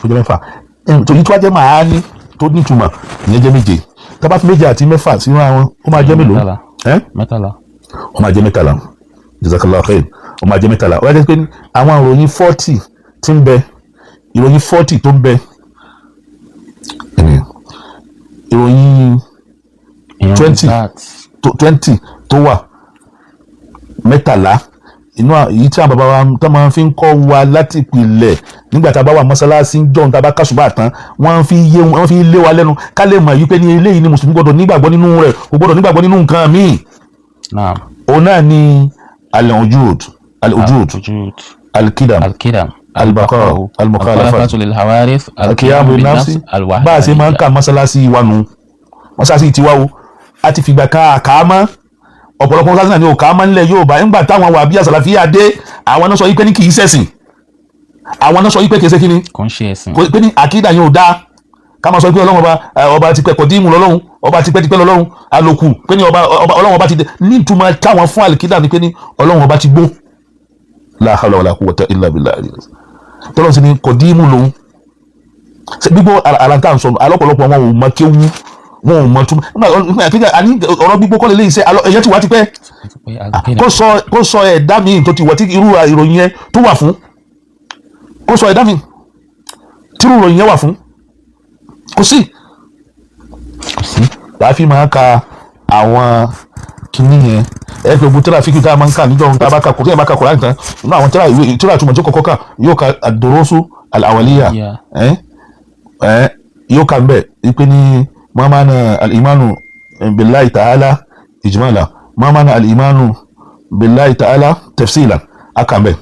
ó jẹ́ 6. Tòyí tó wá jẹ́ màá ní tó nítumọ̀, ìyẹn jẹ́ 7. Tá a bá fi 7 àti 6 sínú àwọn, ó máa jẹ́ mélòó? 13. Ẹ́? 13. Ó máa jẹ́ 13. Jazakallah khair. Ó máa jẹ́ 13. Ó wá jẹ́ pé àwọn ìròyìn 40 tí ń bẹ, ìròyìn 40 tó ń bẹ, ìròyìn Ìyẹn 20. Zat. 20 tó wà, 13 inú èyí tí àwọn bàbá wa tó máa fi ń kọ́ wa láti ìpìlẹ̀ nígbà tá a bá wà mọ́sálásí ń jọ̀hún, tá a bá kásùbà tán, wọ́n fi yé, wọ́n fi lé wa lẹ́nu ká lè mọ̀ yí pé ní eléyìí ni mùsùlùmí gbọ́dọ̀ nígbàgbọ́ nínú rẹ̀, kò gbọ́dọ̀ nígbàgbọ́ nínú nǹkan míì. Naam. Òun náà ni al-wujud, al-wujud, Wujud. al-qidam, Al-qidam. al-baqa, al-mukhalafat, Al-mukhalafatu lil hawadith. al-qiyamu bin-nafsi. Bá a ṣe máa ń kà mọ́sálásí wa nù, mọ́sálásí tiwa o, a ti fìgbà kan àkàmọ́. Ọ̀pọ̀lọpọ̀ mọ́sálásí náà ni ò kà á mọ́ nílẹ̀ Yorùbá. Nígbà táwọn wà bí àsàlàfíà dé, àwọn náà sọ yí pé ní kì í ṣẹ̀sìn. Àwọn náà sọ yí pé kì í ṣe kíni? Kò ń ṣe ẹ̀sìn. Kò pé ní àkídà yẹn ò dáa ká máa sọ pé Ọlọ́run ọba, ọba ti pẹ́ kọ̀dímù lọ́lọ́run, ọba ti pẹ́ tipẹ́ lọ́lọ́run, àlòkù pé ní ọba Ọlọ́run ọba ti dé. Ní ìtumọ̀ táwọn fún àlìkídà ni pé ní Ọlọ́run ọba ti gbó. La hawla wala quwwata illa billah. Tọ́lọ́run sì ní kọ̀dímù lòun. Ṣe gbígbó ara tá à ń sọnù alọ́pọ̀lọpọ̀, wọn ò mọ kéwú, wọn ò mọ túmọ̀ nígbà tí àní ọ̀rọ̀ gbígbó kọ́ lè ṣe ẹ̀yẹ́ tí wàá ti pẹ́. Pé al-qidam. Kó sọ ẹ̀dá mi tó ti wọ̀ tí irú ìròyìn yẹn tó wà fún, kó sọ ẹ̀dá mi tí irú ìròyìn yẹn wà fún. Kò sí. Kò sí. Láàfin máa ka àwọn kinní yẹn. Ẹ pé gbogbo tíra fíkì tá a máa ń kà níjọ́ tá a bá ka kò tí a bá ka Kùránì tán, nínú àwọn tíra ìwé tíra àtúmọ̀ tí ó kọ́kọ́ kà, yóò ka ad-durusu al-awwaliyya. Yeah. Ẹ ẹ yóò kà ń bẹ̀ ipe ní ma ma'na al-imanu billahi ta'ala ijmala, ma ma'na al-imanu billahi ta'ala tafsila, a kà ń bẹ̀.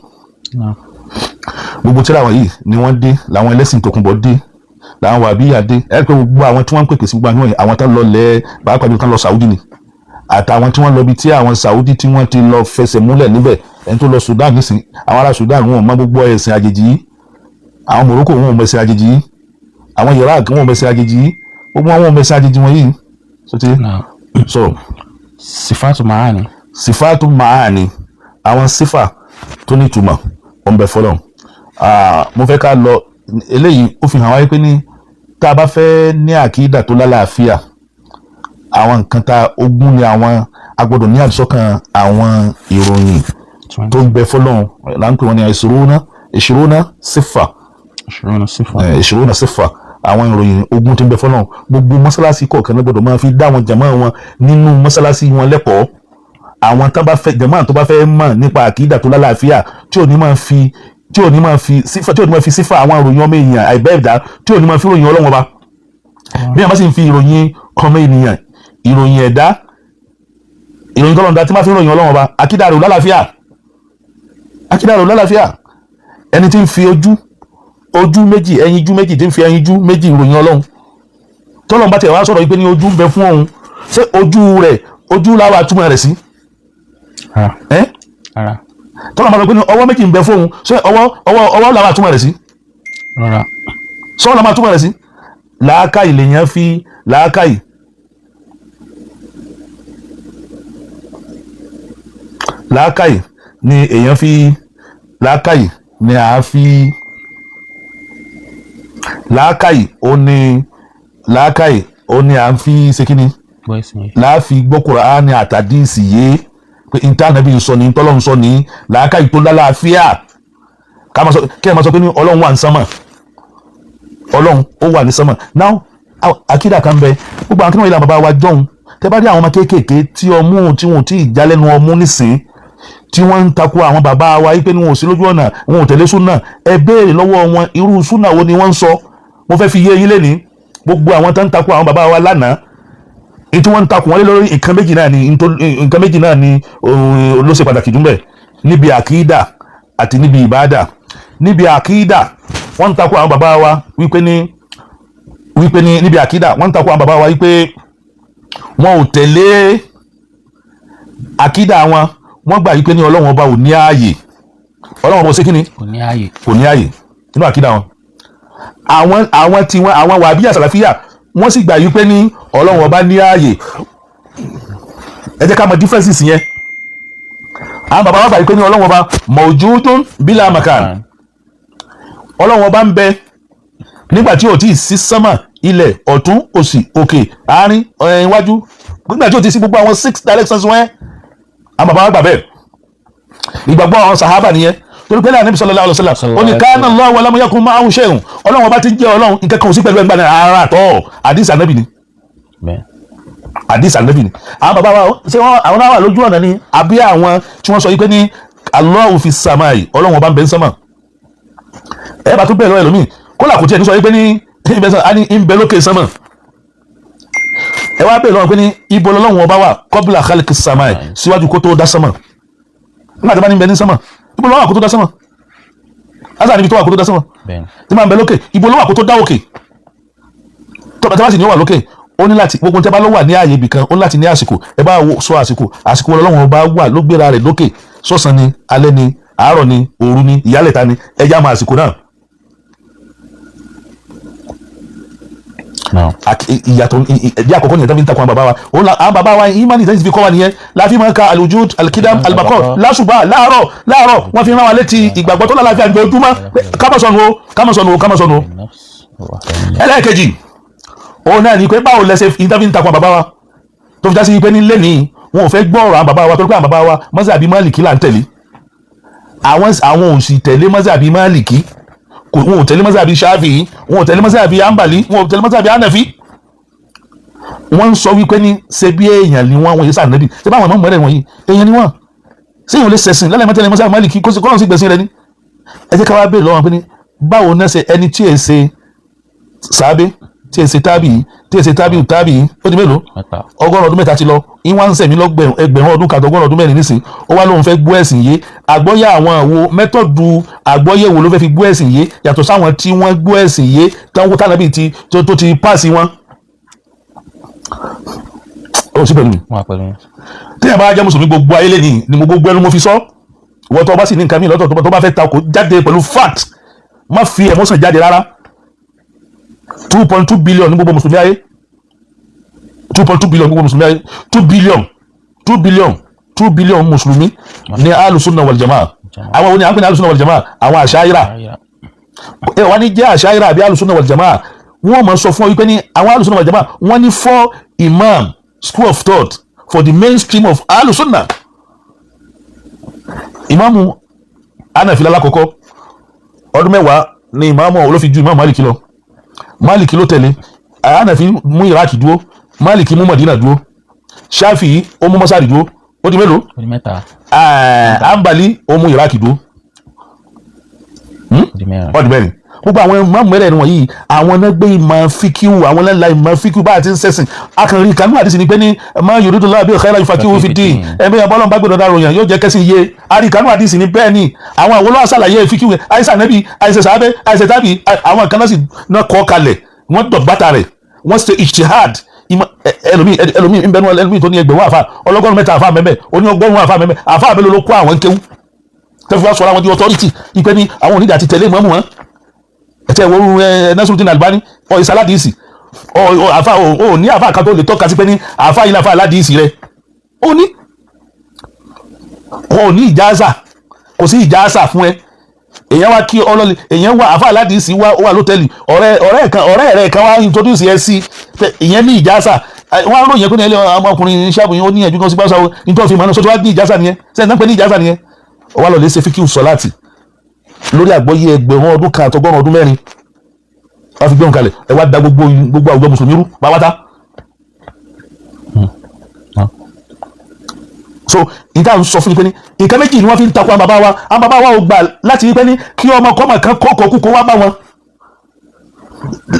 Naam. Gbogbo tíra wọ̀nyí ni wọ́n dé, làwọn ẹlẹ́sìn tòkunbọ̀ dé, làwọn wàbíyà dé. Ẹ pé gbogbo àwọn tí wọ́n ń pèpè sí gbogbo àwọn wọ̀nyí, àwọn tó ń lọ lẹ̀, pàápàá jùlọ tó ń lọ Saudi ni, àtàwọn tí wọ́n lọ bí tí àwọn Saudi tí wọ́n ti lọ fẹsẹ̀ múlẹ̀ níbẹ̀. Ẹni tó lọ Sudan nísìn, àwọn ará Sudan wọn ò mọ gbogbo ẹ̀sìn àjèjì yìí. Àwọn Morocco wọn ò mọ ẹ̀sìn àjèjì yìí. Àwọn Iraq wọn ò mọ ẹ̀sìn àjèjì yìí. Gbogbo wọn ò mọ ẹ̀sìn àjèjì wọn yìí so ti Naam. so Sifatu maani. Sifatu maani, àwọn sífà tó ní ìtumọ̀, ó ń bẹ fọlọ́n. Mo fẹ́ ká lọ eléyìí, ó fi hàn wáyé pé ní tá a bá fẹ́ ní àkídà tó lálàáfíà, àwọn nǹkan tá ogún ni àwọn agbọ́dọ̀ ní àdìsọ́kàn, àwọn ìròyìn tó ń bẹ fọlọ́n là ń pè wọ́n ní 20 sífà. 20 sifa. 20 sífà, àwọn ìròyìn 20 tó ń bẹ fọlọ́n. Gbogbo mọ́sálásí kọ̀ọ̀kan ló gbọ́dọ̀ máa fi dá àwọn jàmáà wọn nínú mọ́sálásí wọn lẹ́kọ̀ọ́. Àwọn tó bá fẹ́, jàmáà tó bá fẹ́ mọ̀ nípa àkídà tó lálàáfíà, tí ò ní máa fi sífà àwọn ìròyìn ọmọ èèyàn àìbẹ́ ẹ̀dá, tí ò ní máa fi ròyìn Ọlọ́run Ọba. Bí wọ́n bá sì ń fi ìròyìn ọmọ ènìyàn, ìròyìn ẹ̀dá, ìròyìn tọ́lọ́run dá, tí wọ́n bá fi ròyìn Ọlọ́run Ọba, àkídà rẹ̀ ò lálàáfíà, àkídà rẹ̀ ò lálàáfíà. Ẹni tí ń fi ojú méjì, ẹyinjú méjì, tí ń fi ẹyinjú méjì ìròyìn Ọlọ́run, tọ́lọ́run bá tiẹ̀ wá sọ̀rọ̀ yìí pé ní ojú ń bẹ fún òun, ṣé ojú rẹ̀ ojú láwa túmọ̀ rẹ̀ sí? Ara. Ẹ́? Ara. Tọ́lọ́run bá sọ pé ní ọwọ́ méjì ń bẹ fún òun, ṣé ọwọ́ láwa túmọ̀ rẹ̀ sí? Rárá. Sọ́ọ́ la máa túmọ̀ rẹ̀ sí? Làákàyè lèèyàn fi làákàyè ni èèyàn fi làákàyè ni à á fi làákàyè, ó ní làákàyè, ó ní à ń fi ṣe kíni? Gbọ́ ẹ̀sìn yìí. Láàfi gbọ́ Kùránì àtàdíìsì yé pé ìtànàbí ń sọ ní, tọ́lọ́run sọ ní làákàyè tó lálàáfíà. Ká máa sọ, kí ẹ máa sọ pé ní Ọlọ́run wà ní sánmà, Ọlọ́run ó wà ní sánmà. Now, àkídà kan bẹ, gbogbo àwọn kí wọ́n yìí la bàbá wa jọ̀hún. Tẹ́ bá rí àwọn ọmọ kéékèèké tí ọmú tí wọn ò tí ì já lẹ́nu ọmú nísìn, tí wọ́n ń takò àwọn bàbá wa yìí pé ní wọn ò sí lójú ọ̀nà, wọn ò tẹ̀lé súnà, ẹ béèrè lọ́wọ́ wọn irú súnà wo ni wọ́n ń sọ. Mo fẹ́ fi yé yín lẹ́ni, gbogbo àwọn tó ń takò àwọn bàbá wa lánàá, ní tí wọ́n ń takò wọ́n lé lórí, nǹkan méjì náà ni nǹkan méjì náà ni ló ṣe pàtàkì jù mbẹ̀ níbi àkídà àti níbi ìbáàdà. Níbi àkídà, wọ́n ń takò àwọn bàbá wa wípé ní níbi àkídà, wọ́n ń takò àwọn bàbá wa wípé wọn ò tẹ̀lé àkídà wọn. Wọ́n gbà wípé ní Ọlọ́run Ọba ò ní ààyè. Ọlọ́run Ọba ò ṣe kíni? Kò ní ààyè. Kò ní ààyè nínú àkídà wọn. Àwọn tí wọn, àwọn wàbíyà sàlàfíà, wọ́n sì gbà wípé ní Ọlọ́run Ọba ní ààyè. Ẹ jẹ́ ká mọ differences yẹn. Àwọn bàbá wa gbà wípé ní Ọlọ́run Ọba mawjudun bila makan, Ọlọ́run Ọba ń bẹ. Nígbà tí ò tí ì sí sánmà, ilẹ̀, ọ̀tún, òsì, òkè, àárín, iwájú, nígbà tí ò tí ì sí gbogbo àwọn six directions wọ́n, àwọn bàbá wa gbà bẹ́ẹ̀. Ìgbàgbọ́ àwọn sàhábà nìyẹn, torí pé Ànábì sallallahu alaihi wasallam ó ní kana Allahu wa lam yakun ma'ahu shay'un. Ọlọ́run ọba ti ń jẹ́ Ọlọ́run, nǹkan kan ò sí pẹ̀lú ẹgbàá náà rárá tọ́. Àdìsí Ànábì ni. Àdìsí Ànábì ni. Àwọn bàbá wa, ṣé wọn àwọn náà wà lójú ọ̀nà ni, àbí àwọn tí wọ́n sọ yìí pé ní Allahu fi samai, Ọlọ́run ọba ń bẹ ń sánmà? Ẹ bá tún bẹ̀rẹ̀ lọ́wọ́ ẹlòmíì, kó là kò tiẹ̀ ní sọ yìí pé ní ìbẹ̀ ní ń bẹ lókè sánmà. Ẹ wá bẹ̀rẹ̀ lọ́wọ́ pé ní ibo lọ́lọ́run ọba wà qabla khalqi samai, síwájú kó tó dá sánmà? Nígbà tí wọ́n bá ní bẹ ní sánmà, ibo lọ́wọ́ kó tó dá sánmà? Asa níbi tó wà kó tó dá sánmà. Tí máa ń bẹ lókè, ibo ló wà kó tó dá òkè? Tó bá sì ní ó wà lókè, ó ní láti gbogbo tẹ́ bá ló wà ní ààyè ibì kan, ó ní láti ní àsìkò. Ẹ bá sọ àsìkò, àsìkò Ọlọ́run ọba wà ló gbéra rẹ̀ lókè? Sọ̀sán ni, alẹ́ ni, àárọ̀ ni, òru ni, ìyálẹ̀ta ni? Ẹ já mọ àsìkò náà. Ìyàtọ̀ ìdí àkọ́kọ́ nìyẹn tó fi ń takùn àwọn bàbá wa. Òun la àwọn bàbá wa ìmánì tẹ́sí fi kọ́ wa nìyẹn la fi máa ń ka alujud, alikidam, alibakọ lásùbà, láàárọ̀ láàárọ̀. Wọ́n fi rán wa létí ìgbàgbọ́ tó lálàáfíà ní ojúmọ́ pé ká má sọnù o, ká má sọnù o, ká má sọnù o. Ẹlẹ́ẹ̀kejì, òun náà ni pé báwo lẹsẹ̀ ìdá fi ń takùn àwọn bàbá wa tó fi já sí pé ní lẹ́nìí wọn ò fẹ́ gbọ́ ọ̀rọ̀ àwọn bàbá wa, torí pé àwọn bàbá wa, mọ́sàbí Málìkì là ń tẹ̀lé. Àwọn ò sì tẹ̀lé mọ́sàbí Málìkì, kò wọn ò tẹ̀lé mọ́sàbí Ṣáfì, wọn ò tẹ̀lé mọ́sàbí Hanbali, wọn ò tẹ̀lé mọ́sàbí Hanafi. Wọ́n ń sọ wípé ní ṣe bí èèyàn ni wọ́n yé sànẹ́bì, ṣé báwọn ọmọ mẹ́rẹ̀ wọ̀nyí èèyàn ni wọ́n, ṣé èèyàn lè ṣẹ̀sìn lálẹ́ mọ́tẹ́lẹ̀ mọ́sàbí Málìkì kó sì kọ́lọ́n sí gbẹ̀sìn rẹ ni? Ẹ jẹ́ ká wá béèrè lọ́wọ́ pé ní báwo náà ṣe ẹni tí è ṣe sàábé, tí è ṣe tábì, tí è ṣe tábì tábì, ó di mélòó? 300 ọdún ti lọ, ìwọ̀n ń sẹ̀mí lọ́gbẹ̀rún 1000 kan 140 nísìn, ó wá lóun fẹ́ gbọ́ ẹ̀sìn yé. Àgbọ́yé àwọn àwo method àgbọ́yé wo ló fẹ́ fi gbọ́ ẹ̀sìn yé yàtọ̀ sáwọn tí wọ́n gbọ́ ẹ̀sìn yé táwọn tánàbí ti tó ti páàsì wọn? Ó sì pẹ̀lú mi. Téèyàn bá jẹ́ mùsùlùmí gbogbo ayé lẹ́nìí ni mo gbogbo ẹnu mo fi sọ. Ìwọ tó bá sì ní nǹkan mi lọ́tọ̀ tó bá fẹ́ takò, jáde pẹ̀lú fact, má fi emotion jáde rárá. 2.2 billion ní gbogbo mùsùlùmí ayé, 2.2 billion gbogbo mùsùlùmí ayé, 2 billion, 2 billion, 2 billion mùsùlùmí ní alùsùnà wal jamaa. Àwọn oní àpẹẹrẹ alùsùnà wal jamaa, àwọn àṣàyíra ẹ wá ní jẹ́ àṣàyíra àbí alùsùnà wal jamaa, wọ́n máa sọ fún ọ wípé ní àwọn alùsùnà wal jamaa, wọ́n ní four imam school of thought for the mainstream of alùsùnà. Ìmáàmù Hanafi lákọ̀ọ́kọ́, ọdún 10 ni ìmáàmù olófi ju ìmáàmù Málìkì lọ. Málìkì ló tẹ̀lé. Hanafi mú Iraq dúró, Málìkì mú Madina dúró, Shafi'i ó mú Masari dúró. Ó di mélòó? Hanbali ó mú Iraq dúró. Ó di mẹ́rin. Gbogbo àwọn ìmáàmù mẹ́rẹ̀ẹ̀rin wọ̀nyí, àwọn náà gbé ìmọ̀ fíkíwù, àwọn náà la ìmọ̀ fíkíwù bá a ti ń sẹ́sìn. Akànrí kanú àdìsí ni pé ní ma yuridullahu bihi khairan yufaqihuhu fi ddin. Ẹ̀mí ọ̀bọ̀lọ́n bá gbẹdọ̀ dárò yàn yóò jẹ́ kẹ́sìn yé. Àríkanú àdìsí ni. Bẹ́ẹ̀ ni àwọn àwọn olówó àṣàlàyé fíkíwù, àìsàn nẹ́bí, àìsàn sàábẹ́, àìsàn tábì, àwọn kan náà sì náà kọ́ kalẹ̀, wọ́n dọ̀gbátà rẹ̀, wọ́n ṣe ijtihad. Ẹlòmíì, ẹlòmíì ń bẹnu, ẹlòmíì tó ní 1000 àfa, 300 àfa mẹ́mẹ́, oní 100 àfa mẹ́mẹ́. Àfa mélòó ló kó àwọn kéwú tẹ́fù wá sọ̀rọ̀ àwọn di authority ìpè ní àwọn onídàá ti tẹ̀lé ìmọ̀ọ́mù wọn? Ẹ̀tẹ́ ìwọ́rú ẹ̀ Nasiruddin Albani ọ̀ ìsàládìísì ọ̀ àfa ò ní àfa kan tó lè tọ́ka sí pé ní àfa yìí láfa aládìísì rẹ. Ó ní ò ní ìjáàsà, kò sí ìjáàsà fún ẹ. Èèyàn wá kí ọlọ́lẹ̀, èèyàn wá àfa aládìísì wá, ó wà lótẹ́ẹ̀lì, ọ̀rẹ́ kan, ọ̀rẹ́ rẹ̀ kan wá introduce ẹ sí ìyẹn ní ìjáàsà. Wọ́n á ròyìn pé ní ẹlẹ́ ọmọkùnrin ṣáàbù yẹn, ó ní ẹ̀jú kan sí gbàsá nítorí fi mọ̀ náà sọ́tún wá ní ìjáàsà nìyẹn. Sẹ́yìn náà pé ní ìjáàsà nìyẹn, ó wá lọ lè ṣe fíkìú sọ́láàtì lórí àgbọ́yé 1000 ọdún àti 400 ọdún, wọ́n fi gbéhùn kalẹ̀. Ẹ wá da gbogbo àwùjọ mùsùlùmí rú pàápàá. So ìta ń sọ fún mi pé ní nǹkan méjì ni wọ́n fi ń takò àwọn bàbá wa. Àwọn bàbá wa ò gbà láti rí pé ní kí ọmọ kọ́mọ kan kọ́kọ́ kú kó wá bá wọn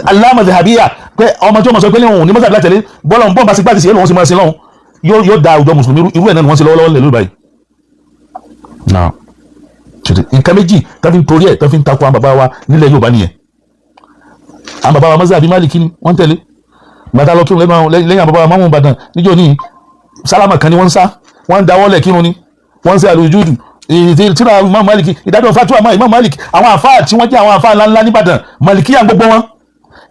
aláàmọ̀ zahabiya pé ọmọ tí wọ́n sọ pé ní òun ní mọ́sàbí látẹ̀lé bọ́lá ń bọ́n bá sí gbàdí sí ẹ̀ lòun sì máa sin lọ́hùn, yóò da àwùjọ mùsùlùmí rú. Irú ẹ̀ náà ni wọ́n ṣe lọ́wọ́lọ́wọ́ lẹ́lú báyìí. Nǹkan méjì tó fi ń torí ẹ̀ tó fi ń takò àwọn bàbá wa nílẹ̀ Yorùbá nìyẹn. Àwọn bàbá wa, mọ́sàbí Málìkì ni wọ́n tẹ̀lé. Gbàtà lọ kírun lẹ́yìn àwọn bàbá wa mọ́mú Ìbàdàn níjọ́ ní sálámà kan ni wọ́n ń sá, wọ́n ń dáwọ́lẹ̀ kírun ni, wọ́n ń ṣe àlùjúdù tíra Imam Maliki, ìdájọ́ fatuwa Imam Malik. Àwọn àfáà tí wọ́n jẹ́ àwọn àfáà ńláńlá nìbàdàn, Malikiya gbogbo wọn.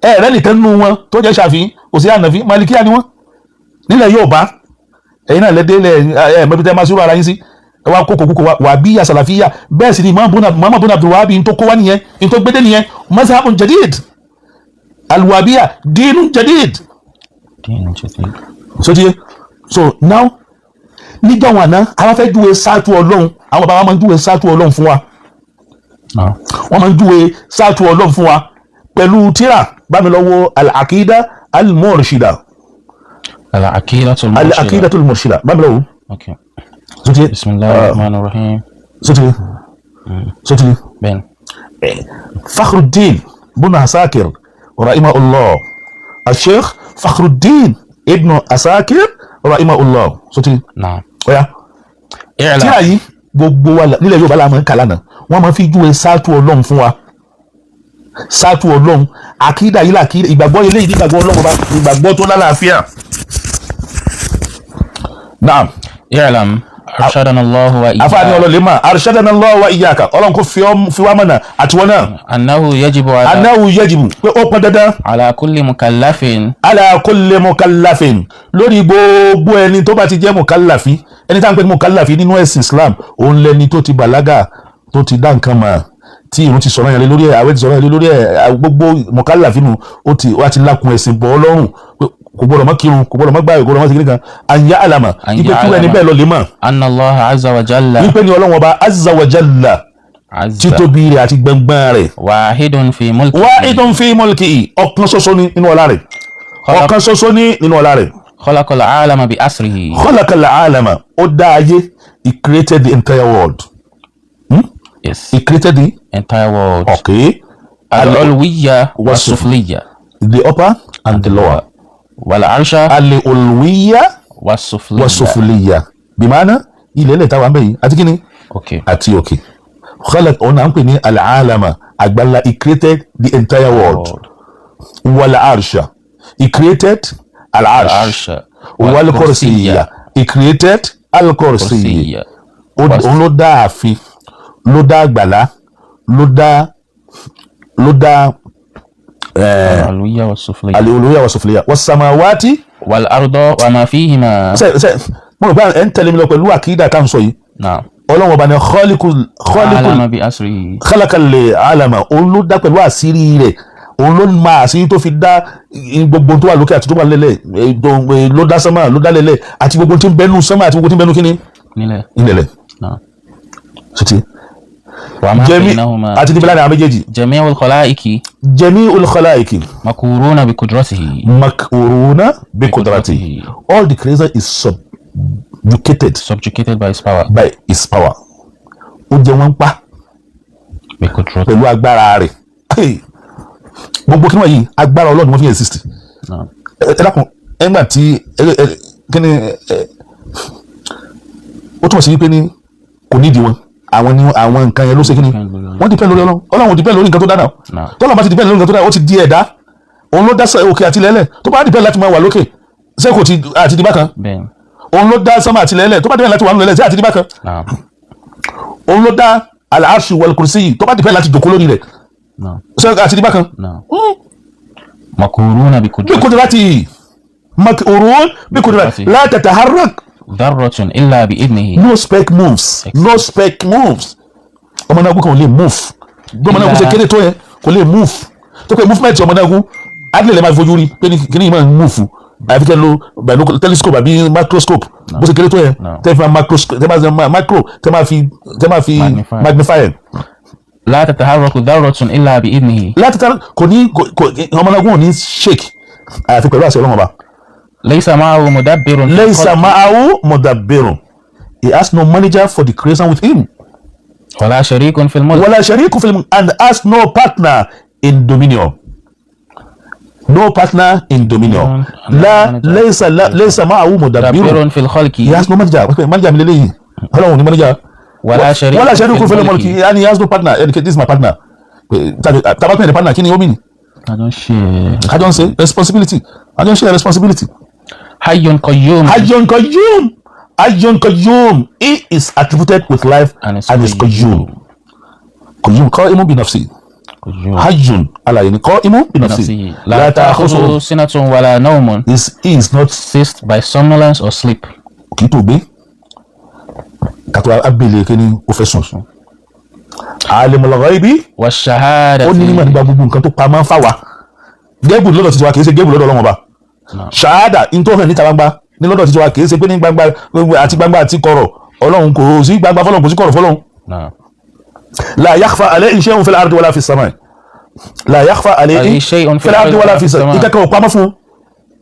Ẹ rẹ́ nìkan nínú wọn tó jẹ́ Ṣàfi'í, kò sí Hànàfí, Malikiya ni wọ́n nílẹ̀ Yorùbá. Ẹ̀yin náà lẹ́dẹ́ lẹ̀ ẹ̀ mẹ́bí tẹ́ máa ṣúrò ara yín sí. Ẹ wá kókò kókò wà bí àsàlàfíà. Bẹ́ẹ̀ sì ni Muhammad bin Abdul Wahhab tó kó wá nìyẹn, ní tó gbédé nìyẹn, mazhabun jadid. Alwahabiya dinun jadid. Dinun jadid. So ti so now, níjọ́ wọn àná, àwọn fẹ́ júwe sáàtú Ọlọ́run. Àwọn bàbá wa máa ń júwe sáàtú Ọlọ́run fún wa. Wọ́n máa ń júwe sáàtú Ọlọ́run fún wa pẹ̀lú tíra. Bámi lọ́wọ́ Al-Aqida Al-Murshida. Al-Aqidatul Murshida. Al-Aqidatul Murshida, bámi lọ́wọ́. Okay. So ti Bismillahir Rahmanir Rahim. So ti Ben. Fakhruddin ibn Asakir rahimahullah, Al-Sheikh Fakhruddin ibn Asakir rahimahullah. So ti Naam. Ọ̀ya. I'lam. Tíra yìí, gbogbo wa nílẹ̀ Yorùbá la máa ń kà lánàá. Wọ́n máa fi júwe sáàtú Ọlọ́run fún wa, sáàtú Ọlọ́run. Àkídà yìí làkídà ìgbàgbọ́ ilé yìí, ìgbàgbọ́ Ọlọ́run ọba, ìgbàgbọ́ tó lálàáfíà. Naam. I'lam arshadana Allahu wa Afaani iyyaka. Ọlọ́lẹ̀ mà arshadana Allahu wa iyyaka, Ọlọ́run kò fi wá mọ̀nà àtiwọ́n náà. Annahu yajibu ala Annahu yajibu, pé ó pọn dandan. Ala kulli mukallafin. Ala kulli mukallafin, lórí gbogbo ẹni tó bá ti jẹ́ mukallafi. Ẹni tá à ń pè ní mukallafi nínú ẹ̀sìn Islam, òun lẹni tó ti bàlágà, tó ti dá nǹkan mọ̀, tí irun ti sọ̀rọ̀ yẹn lé lórí ẹ̀, àwẹ̀ ti sọ̀rọ̀ yẹn lé lórí ẹ̀. Gbogbo mukallafi nù, ó ti wá ti lákun ẹ̀sìn bọ́ ọlọ́run pé kò gbọ́dọ̀ má kírun, kò gbọ́dọ̀ má gbààwẹ̀, kò gbọ́dọ̀ má ṣe kíní kan. An ya'lama, An ipe kúrò ẹni ya'lama. bẹ́ẹ̀ lọ lè mọ̀. Anna Allaha azza wa jalla. Wípé ní Ọlọ́run Ọba azza wa jalla, azza títóbi rẹ̀ àti gbẹngbẹ́n rẹ̀. Wahidun fi mulkihi. Wahidun fi mulkihi, ọ̀kan ṣoṣo ní nínú ọlá rẹ̀, ọ̀kan ṣoṣo ní nínú ọlá rẹ̀. Khalaqal alama bi asrihi. Khalaqal alama, ó dá ayé. He created the entire world. Yes. He created the entire world. Okay. Al-ulwiyya was-sufliyya. The upper and the lower. Wal arsha Al-ulwiyya was-sufliyya. Was-sufliyya, bimana ilẹ̀ ilẹ̀ táwa ń bẹ̀ yìí àti kíni? Okay. Àti òkè. Khalaq, òun à ń pè ní al-alama, àgbàlá. He created the entire world. Wal arsha, he created al-arsh. Al-arsha. Wal kursiyya, he created al-kursiyya. Kursiyya. Òun ló dá ààfin, ló dá àgbàlá, ló dá Al-ulwiyya was-sufliyya. Al-ulwiyya was-sufliyya was-samawati wal arda wa ma fihima. Ṣe mo rò pé ẹ̀ ń tẹ̀lé mi lọ pẹ̀lú àkídà tá à ń sọ yìí? Naam. Ọlọ́run Ọba ni khaliqul Alama bi asrihi. Khalaqal alama, òun ló dá pẹ̀lú àṣírí rẹ̀. Òun ló máa àṣírí tó fi dá gbogbo tó wà lókè àti tó wà lẹ́lẹ̀, ló dá sánmà, ló dá lẹ́lẹ̀, àti gbogbo tí ń bẹnu sánmà, àti gbogbo tí ń bẹnu kíní? Nílẹ̀. Nílẹ̀. Naam. Sotí Wa ma jẹ́mi baynahuma. Àti níbi láàrin àwọn méjèèjì. Jami'ul khalaiqi. Jami'ul khalaiqi. Makuruna bi qudratihi. Makuruna bi qudratihi, all the creation is subjugated. Subjugated by his power. By his power. Ó jẹ wọ́n pa Bi qudratihi. pẹ̀lú agbára rẹ̀. Hey! Gbogbo kí wọ́n yìí, agbára Ọlọ́run wọ́n fi exist. Naam. Ẹ dákun, ẹgbà tí ẹ kí ni ẹ ó túmọ̀ sí wípé ní kò nídìí wọn, àwọn ni àwọn nǹkan yẹn ló ṣe kí ni, wọ́n depend lórí Ọlọ́run. Ọlọ́run ò depend lórí nǹkan tó dáná. Naam. Tọ́lọ́run bá ti depend lórí nǹkan tó dáná, ó ti di ẹ̀dá. Òun ló dá òkè àti ilẹ̀ẹ́lẹ̀. Tó bá depend láti máa wà lókè, ṣé kò ti àti di bákan? Bẹ́ẹ̀. Òun ló dá sánmà àti ilẹ̀ẹ́lẹ̀. Tó bá depend láti wà nílẹ̀, ṣé àti di bákan? Naam. Òun ló dá al-arshi wal-kursi. Tó bá depend láti jòkó lórí rẹ̀, Naam. ṣé àti di bákan? Naam. Makuruna bi bí qudratihi. Qudratihi, makurun bí qudratihi, la tataharrak dharratun illa bi idnihi. No speck moves, no speck moves. Ọmọ náà kò lè move. Bí ọmọ náà kò ṣe kéré tó yẹn, kò lè move. Tó pé movement ọmọ náà kú adìlẹ̀ lè máa fojú rí pé ní kíní yìí máa ń move, àyàfi kẹ́ lo binocular telescope àbí microscope. Bó ṣe kéré tó yẹn, No. tẹ́ fi máa microscope, tẹ́ máa ṣe micro, tẹ́ máa fi Magnify. Magnify ẹ̀. La tataharraku dharratun illa bi idnihi. Láti tá kò ní kò ọmọ náà kò ní shake àyàfi pẹ̀lú àṣẹ Ọlọ́run Ọba. Laysa ma'ahu mudabbirun fi Laysa khalqihi. Ma'ahu mudabbirun, he has no manager for the creation with him. Wala sharikun fil mulk. Wala shariku fil mulk, and has no partner in dominion, no partner in dominion. La laysa, la laysa ma'ahu mudabbirun. Mudabbirun fil khalqi. He has no manager. Okay, manager mi leleyin, Ọlọ́run ní manager. Wala sharikun wala shariku fil fil mulki. mulki, and he has no partner. This is my partner. Tabakun ní partner, kí ni ó mean? I don't share. I don't say responsibility, I don't share responsibility. Hayyun qayyum. Hayyun qayyum, hayyun qayyum, he is attributed with life And is and is qayyum, qayyum, qa'imun bi nafsi. Qayyum. Hayyun, alaye ni qa'imun bi nafsi. Nafsihi. La ta'khudhuhu sinatun wala nawmun. Is he is not Seized by somnolence or sleep. Kì í tó gbé kàtó abẹ́lé kí ni ó fẹ́ sùn. Alimul ghaibi Wash-shahadati. Ó ní mímọ̀ nípa gbogbo nǹkan tó pamọ́ fáwa. Gẹ́bù lọ́dọ̀ títí wa kì í ṣe gẹ́bù lọ́dọ̀ Ọlọ́run Ọba. Naam. Ṣáádà in tó hàn níta gbangba ní lọ́dọ̀ títí wa kì í ṣe pé ní gbangba àti gbangba àti kọ̀rọ̀ Ọlọ́run, kò sí gbangba fọlọ́run, kò sí kọ̀rọ̀ fọlọ́run. Naam. La yakhfa alayhi shay'un fil ardi wala fis samai. La yakhfa alayhi alayhi shay'un fil ardi wala fis samai. Ìkẹ́kọ̀ọ́ pamọ́ fún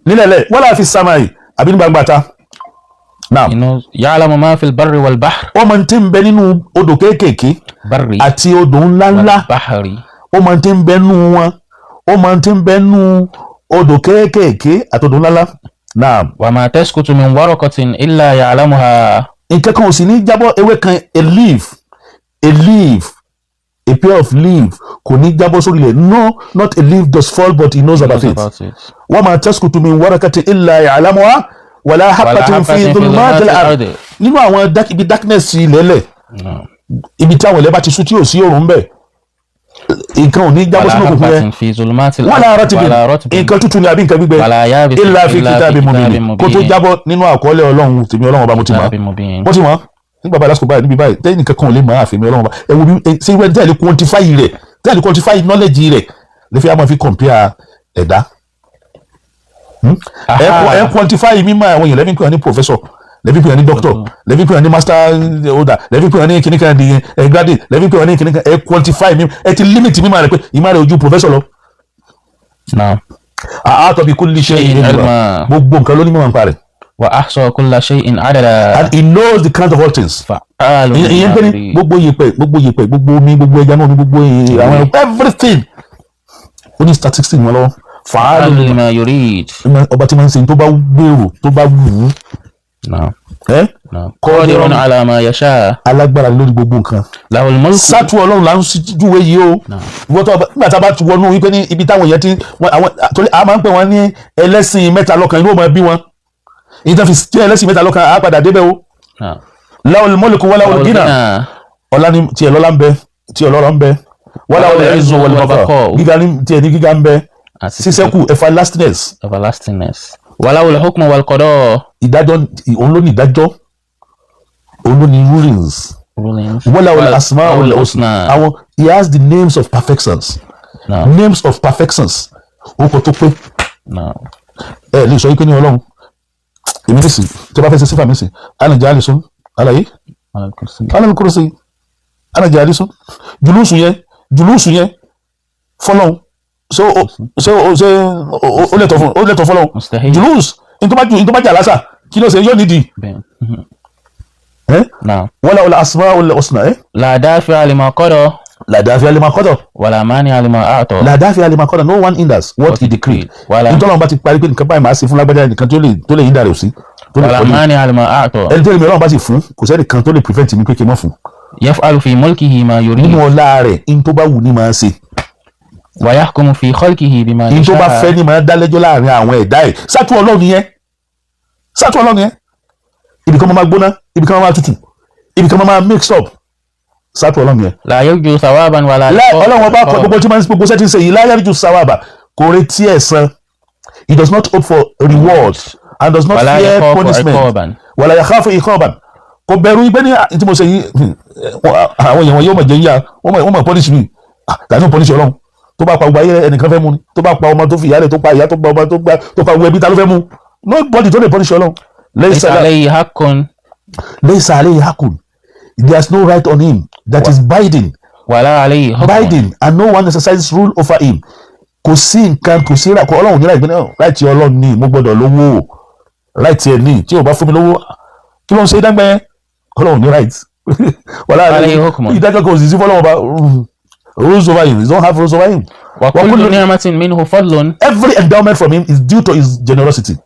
nílẹ̀lẹ̀ wala fis samai àbí ní gbangba ta. Naam. He knows يعلم ما في البر والبحر. Ó mọ tí ń bẹ nínú odò kéékèèké بري àti odò ńláńlá. والبحر. Ó mọ tí ń bẹ nínú wọn, ó mọ tí ń bẹ nínú odò kéékèèké àti odò ńláńlá. Naam. وما تسقط من ورقة إلا يعلمها. Nǹkan kan ò sì ní jábọ́, ewé kan, a leaf, a leaf, a pair of leaf kò ní jábọ́ sórí ilẹ̀. No, not a leaf does fall but he knows about knows it. About it. وما تسقط من ورقة إلا يعلمها ولا حبة في ظلمات الأرض. Nínú àwọn ibi darkness ilẹ̀lẹ̀, Naam. ibi tí àwọn ilẹ̀ bá ti sú tí ò sí òòrùn bẹ̀, nǹkan ò ní jábọ́ ولا sínú òkùnkùn yẹn. حبة في ظلمات الأرض ولا رطب ولا رطب nǹkan tútù ni àbí nǹkan gbígbẹ ولا يابس إلا في كتاب مبين, kó tó jábọ́ nínú àkọọ́lẹ̀ Ọlọ́run tèmi Ọlọ́run Ọba mo ti mọ̀. كتاب مبين. Wọ́n ti mọ̀ nígbà báyìí, lásìkò báyìí, níbi báyìí, tẹ́yìn nìkan kan ò lè mọ̀ àfẹ́mi Ọlọ́run Ọba. Ẹ wo bí ṣé ìwé tẹ́lẹ̀ quantify rẹ̀, tẹ́lẹ̀ quantify knowledge rẹ̀ lè fi àmọ́ fi compare ẹ̀dá. Ẹ quantify mímọ̀ àwọn èèyàn, lẹ́bí pè wọ́n ní professor, lẹ́bí pè wọ́n ní doctor, lẹ́bí pè wọ́n ní master holder, lẹ́bí pè wọ́n ní kìnìkan di ẹ graduate, lẹ́bí pè wọ́n ní kìnìkan. Ẹ quantify mímọ̀, ẹ ti limit mímọ̀ rẹ̀ pé ìmọ̀ rẹ̀ ojú professor lọ. Naam. أحاط بكل شيء علما. علما. Gbogbo nǹkan ló ní mímọ̀ nípa rẹ̀. وأحصى كل شيء عددا. And he knows the count of all things. فعال Ìyẹn pé ní لما يريد. gbogbo yèpẹ̀, gbogbo yèpẹ̀, gbogbo omi, gbogbo ẹja náà, gbogbo àwọn everything, ó ní statistics wọn lọ́wọ́. فعال فعال لما يريد. Ọba tí máa ń ṣe tó bá gbèrò, tó bá wù ú. نعم. Ẹ́ نعم. قادر قادر على ما يشاء. Alágbára lórí gbogbo nǹkan. له الملك. Sátú Ọlọ́run là ń júwe yìí o. Ìwọ́n tó nígbà tá a bá ti wọnú wípé ní ibi táwọn èèyàn ti àwọn torí a máa ń pè wọ́n ní ẹlẹ́sìn mẹ́ta lọ́kan, inú ò máa bí wọn ìyẹn tó fi jẹ́ ẹlẹ́sìn mẹ́ta lọ́kan, á padà débẹ̀ o. نعم. له الملك وله الغنى. Ọlá ní tiẹ̀, lọ́lá ń bẹ, tiẹ̀ lọ́rọ̀ ń bẹ. وله العز والبقاء. Gíga ní tiẹ̀ ní gíga ń bẹ, sísẹ́kù, everlastingness. Everlastingness. وله الحكم والقضاء. Ìdájọ́, òun ló ní ìdájọ́, òun ló ní rulings. Rulings. وله الأسماء الحسنى. Àwọn, he has the names of perfections. نعم. Names of perfections, orúkọ tó pé. نعم. Ẹ lè sọ wípé ní Ọlọ́run èmi ní sìn tí a bá fẹ́ ṣe sífà mi sìn أنا جالس على على الكرسي. على الكرسي أنا جالس, جلوس yẹn, جلوس yẹn fọlọ́run, ṣé o ṣé o ṣé o lè tọ́ fún, ó lè tọ́ fọlọ́run? مستحيل. جلوس ní tó bá jà lásà kí ló ṣe yóò nídìí. بين. Ẹ نعم. وله الأسماء الحسنى ẹ. لا دافع لما قضى. لا دافع لما قضى. ولا مانع لما أعطى. لا دافع لما قضى, no one hinders what he decreed. ولا Nítorí wọn bá ti parí pé nǹkan báyìí máa ṣe fún lágbájá, nìkan tó lè hinder rẹ̀ ò sí tó lè ولا kọ́lé. مانع لما أعطى. Ẹni tó lè mi Ọlọ́run bá sì fún, kò sẹ́ni kan tó lè prevent mi pé kí n má fún. يفعل في ملكه ما Nínú يريد. ọlá rẹ̀, in tó bá wù ní máa ṣe. ويحكم في خلقه بما In tó bá fẹ́ يشاء. ní máa dá lẹ́jọ́ láàrin àwọn ẹ̀dá ẹ̀. Sátú Ọlọ́run yẹn, sátú Ọlọ́run yẹn, ibì kan máa gbóná, ibì kan máa tutù, ibì kan máa mix up, sátú Ọlọ́run yẹn. لا يرجو ثوابا ولا Ọlọ́run ọba kọ gbogbo tí máa ń gbogbo sẹ́tí ń ṣe yìí, لا يرجو ثوابا, kò retí ẹ̀san. He does not hope for reward and does not ولا fear يخاف punishment. عقابا. ولا يخاف عقابا. Kò bẹ̀rù ibẹ̀ ní tí mo ṣe yìí, àwọn èèyàn wọn yóò mọ̀ jẹ́ yíya, wọ́n mọ̀ punish me. Tàbí wọ́n punish Ọlọ́run tó bá pa gbogbo ayé, ẹnìkan fẹ́ mú ni? Tó bá pa ọmọ, tó fi ìyá rẹ̀, tó pa ìyá, tó pa ọmọ, tó pa gbogbo ẹbí, ta ló fẹ́ mú? Nobody tó lè punish Ọlọ́run. ليس عليه حق. ليس عليه حق, there is no right on him that is binding. ولا عليه حكم. Binding, and no one exercises rule over him. Kò sí nǹkan, kò sí kò Ọlọ́run ní right náà. Right Ọlọ́run ní mo gbọ́dọ̀ lówó, right ẹ̀ ní tí o bá fún mi lówó, kí ló ń ṣe dágbẹ́ yẹn? Ọlọ́run ní right ولا عليه حكم. Ìdájọ́ kò sì sí fọlọ́run ọba rules over him. He don't have rules over him. وكل نعمة منه فضل. Every endowment from him is due to his generosity.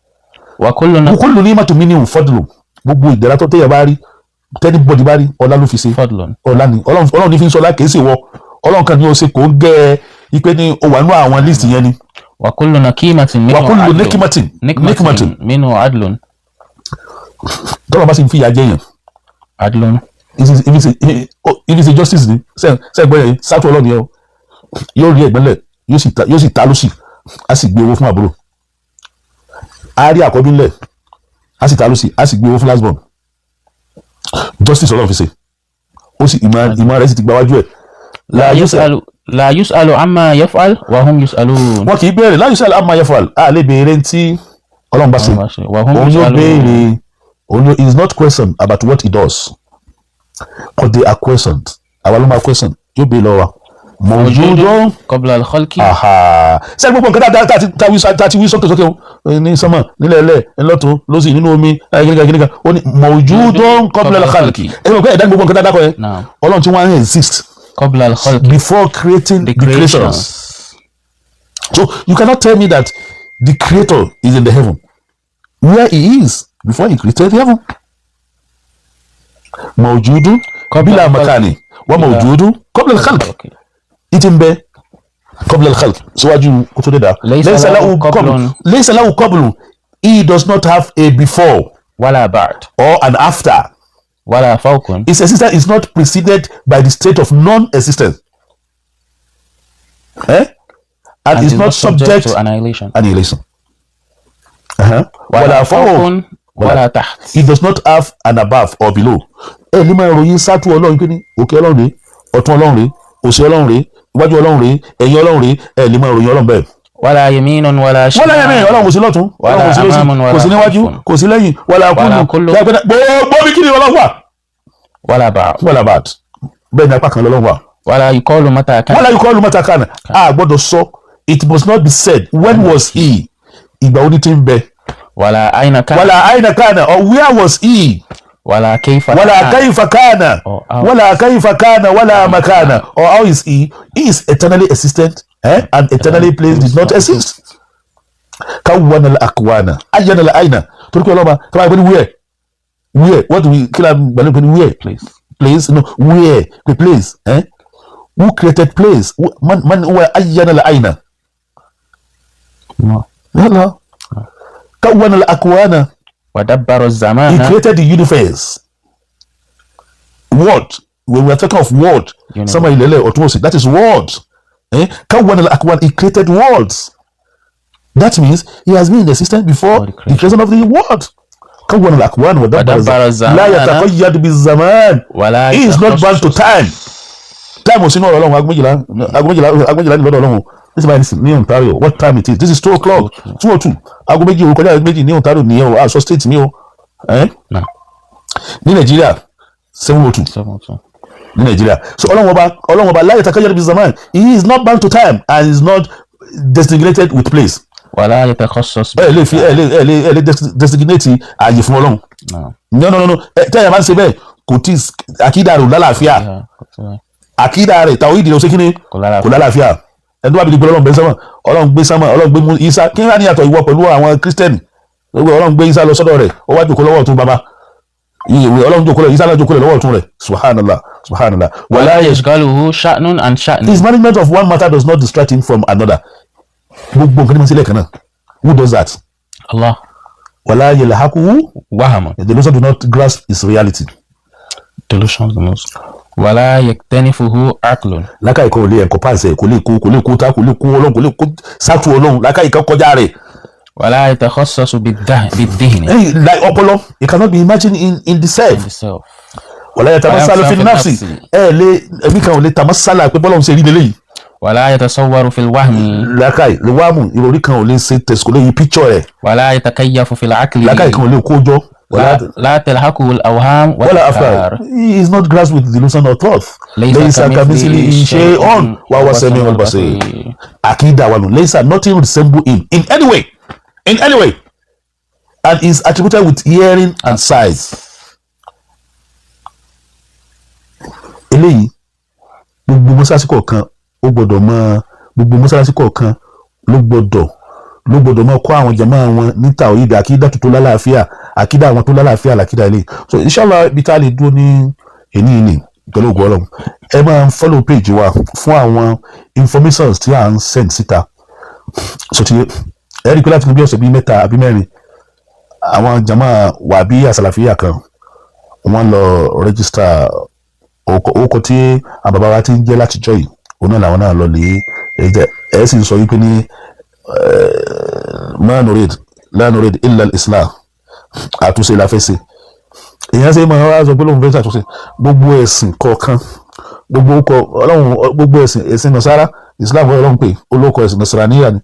وكل وكل نعمة منه فضل. Gbogbo ìdẹ̀ra tó téèyàn bá rí, t'anybody bá rí, ọlá ló fi ṣe. فضل. Ọlá ni Ọlọ́run, Ọlọ́run ní fi ń sọlá, kìí sì wọ Ọlọ́run kan ní o ṣe kò ń gẹ́ ẹ ipe ní o wà nú àwọn list yẹn ni. وكل نقمة منه وكل عدل. نقمة نقمة نقمة منه عدل. Tọ́lọ́ bá sì ń fi ìyà jẹ yẹn, عدل. if it's a justice ni ṣe ṣe gbọ́ yẹn, sátú Ọlọ́run yẹn o, yóò rí ẹ̀gbọ́n lẹ̀, yóò sì ta lóṣì, á sì gbé owó fún àbúrò. Á rí àkọ́bí ńlẹ̀, á sì ta lóṣì, á sì gbé owó fún last born. Justice Ọlọ́run fi ṣe, ó sì ìmọ̀ rẹ̀ sì ti gba wájú ẹ̀. لا يسأل لا يسأل عما يفعل وهم يسألون. Wọn kì í béèrè. لا يسأل عما يفعل, a lè béèrè tí Ọlọ́run bá ṣe. وهم Òun yóò يسألون. béèrè, òun yóò is not question about what he does, but they are questioned. Àwa ló máa question, yóò béèrè lọ́wọ́ wa. موجود قبل الخلق. Aha, sẹ́ni gbogbo nǹkan tá a ti wí sókè sókè o, ní sánmà, nílẹ̀ ẹlẹ̀, ńlọ́tún lọ́sì, nínú omi, kíníkà kíníkà, ó ní موجود قبل الخلق. Ẹ mọ̀ pé ẹ̀dá ní gbogbo nǹkan tá a dákọ̀ yẹn. نعم. Ọlọ́run tí wọ́n á exist قبل الخلق. before creating the the creations. creations. So you cannot tell me that the creator is in the heaven, where he is before he created the heaven. موجود بلا مكان وموجود قبل الخلق. Ìtì ń bẹ قبل الخلق, síwájú kó tó dé dá. ليس ليس له له قبل. قبل, ليس له قبل, he does not have a before ولا بعد. or an after. ولا فوق. His existence is not preceded by the state of non-existence, eh? And is not subject to annihilation. Annihilation. ولا ولا فوق. فوق ولا تحت. He does not have an above or below. Ẹ ní máa ròyìn sátú Ọlọ́run pé ní òkè Ọlọ́run rèé, ọ̀tún Ọlọ́run rèé, òsì Ọlọ́run rèé, iwájú Ọlọ́run rèé, ẹ̀yìn Ọlọ́run rèé. Ẹ ní máa ròyìn Ọlọ́run bẹ́ẹ̀. ولا يمين ولا Wọ́n lẹ́yìn mi, Ọlọ́run kò sí lọ́tún, Ọlọ́run kò sí lọ́sì, ولا أمام kò sí níwájú, ولا خلف. kò sí lẹ́yìn, ولا ولا كل كل. Gbogbo bí kí ni Ọlọ́run wà. ولا بعض. ولا بعض, bẹ́ẹ̀ ni apá kan lọ́lọ́run wà. ولا يقال متى كان. ولا يقال متى كان, a gbọ́dọ̀ sọ, it must not be said when was he, ìgbà wo ni ti ń bẹ. ولا أين كان. ولا أين كان, or where was he. ولا كيف ولا كان. كيف كان. Or how. ولا كيف كان ولا مكان, or how is he. He is eternally existent, eh? And eternally place did not exist. كون الأكوان أين الأين, torí pé ọlọ́ba tó bá yẹ pé ní where what do we, kí la gbàlẹ́ pé ní where? Place. Place, no, where pé place, eh? Who created place? من من هو أين الأين؟ الله. يلا, كون الأكوان. ودبر He الزمان. created the universe. World. When we are talking of world, Universe. sánmà, ilẹ̀, ọ̀tún, òsì, that is world. Eh? كون الأكوان, he created worlds. That means he has been in existence before the the creation of the world. كون الأكوان ودبر ودبر الزمان. لا الزمان. يتقيد بالزمان. ولا He is not bound to يتخصص. time. Time ò sínú ọ̀rọ̀ Ọlọ́run. Aago 12, aago 12, aago 12 ní lọ́dọ̀ Ọlọ́run. This is ní Ontario. What time it is? This is 2 o'clock, 2:02. Aago 2 òru kọjá 2 ní Ontario nìyẹn o. Aṣọ state mi o. Eh? نعم. Ní Nàìjíríà, 7:02. 7:02. Ní Nàìjíríà. So Ọlọ́run Ọba, Ọlọ́run Ọba لا يتقيد بالزمان. He is not bound to time and is not designated with place. ولا يتخصص. Ẹ lè fi ẹ lè designate ààyè fún Ọlọ́run. نعم. No, no, no, no. Ẹ tẹ́yà máa ń ṣe bẹ́ẹ̀, kò tí àkídà rẹ̀ ò lálàáfíà. Àkídà rẹ̀, tàwọn ìdílé, ọ̀sẹ̀ kínní? Kò lálàáfíà. Kò lálàáfíà. Ẹni tó bá fi di pé Ọlọ́run gbé sánmà, Ọlọ́run gbé sánmà, Ọlọ́run gbé mú Isa, kí ní àyàtọ̀ ìwọ pẹ̀lú àwọn Kírísítẹ́nì? Gbogbo Ọlọ́run gbé Isa lọ sọ́dọ̀ rẹ̀, ó wá jòkó lọ́wọ́ ọ̀tún bàbá. Ìwé Ọlọ́run jòkó lẹ̀, Isa náà jòkó lẹ̀ lọ́wọ́ ọ̀tún rẹ̀. Subhanallah, subhanallah. ولا ولا يشغله شأن عن شأن. His management of one matter does not distract him from another. Gbogbo nǹkan ní ma ṣe lẹ́ẹ̀kan náà. Who does that? الله. ولا يلحقه وهم. The delusion do not grasp his reality. Delusion the most. ولا يكتنفه عقل. Lákàyè kan ò lè encompass ẹ̀, kò lè kó tá, kò lè kó Ọlọ́run, kò lè kó sátú Ọlọ́run. Lákàyè kan kọjá rẹ̀. ولا يتخصص بالذهن. Hey, like ọpọlọ, it cannot be imagined in the self. The self. ولا يتمثل في النفس, ẹ lè, ẹbí kan ò lè تمثل pé bọ́lá ń ṣe rí lélẹ́yìí. ولا يتصور في الوهم. Lákàyè lè wáàmù, ìròrí kan ò lè ṣe tẹ̀sí, kò lè yí picture rẹ̀. ولا يتكيف في العقل. Lákàyè kan ò lè kó jọ. لا, لا تلحقه الأوهام ولا أفكار. والأفكار. He is not grasped with delusion or thought. ليس ليس كمثله شيء وهو السميع البصير. Àkídà wa nù. ليس, nothing resemble him in any way, in any way, and is attributed with hearing and sight. Eléyìí, gbogbo mọ́sálásí kọ̀ọ̀kan ó gbọ́dọ̀ mọ, gbogbo mọ́sálásí kọ̀ọ̀kan ló gbọ́dọ̀ mọ kọ́ àwọn jàmáà wọn ní tàwíìdì, àkídà tó lálàáfíà, àkídà àwọn tó lálàáfíà làkídà eléyìí. So inshallah, ibi tá a lè dúró ní èní yìí ni pẹ̀lú ògùn Ọlọ́run. Ẹ máa ń follow page wa fún àwọn informations tí à ń send síta. So ti ẹ rí i pé láti bí ọ̀sẹ̀ bíi 3 àbí 4, àwọn jàmáà wàbí àsàlàfíà kan, wọ́n lọ register orúkọ tí àwọn bàbá wa ti ń jẹ́ látijọ́ yìí, òun náà làwọn náà lọ lè ẹ. Ẹ sì ń sọ wípé ní ما نريد لا نريد إلا الإصلاح, àtúnṣe la fẹ́ ṣe. Èèyàn ṣe máa wá sọ pé lóun fẹ́ ṣàtúnṣe. Gbogbo ẹ̀sìn kọ̀ọ̀kan Gbogbo orúkọ Ọlọ́run, gbogbo ẹ̀sìn, ẹ̀sìn Nasara, Islam Ọlọ́run pé olóko ẹ̀sìn Nasaraniya ni,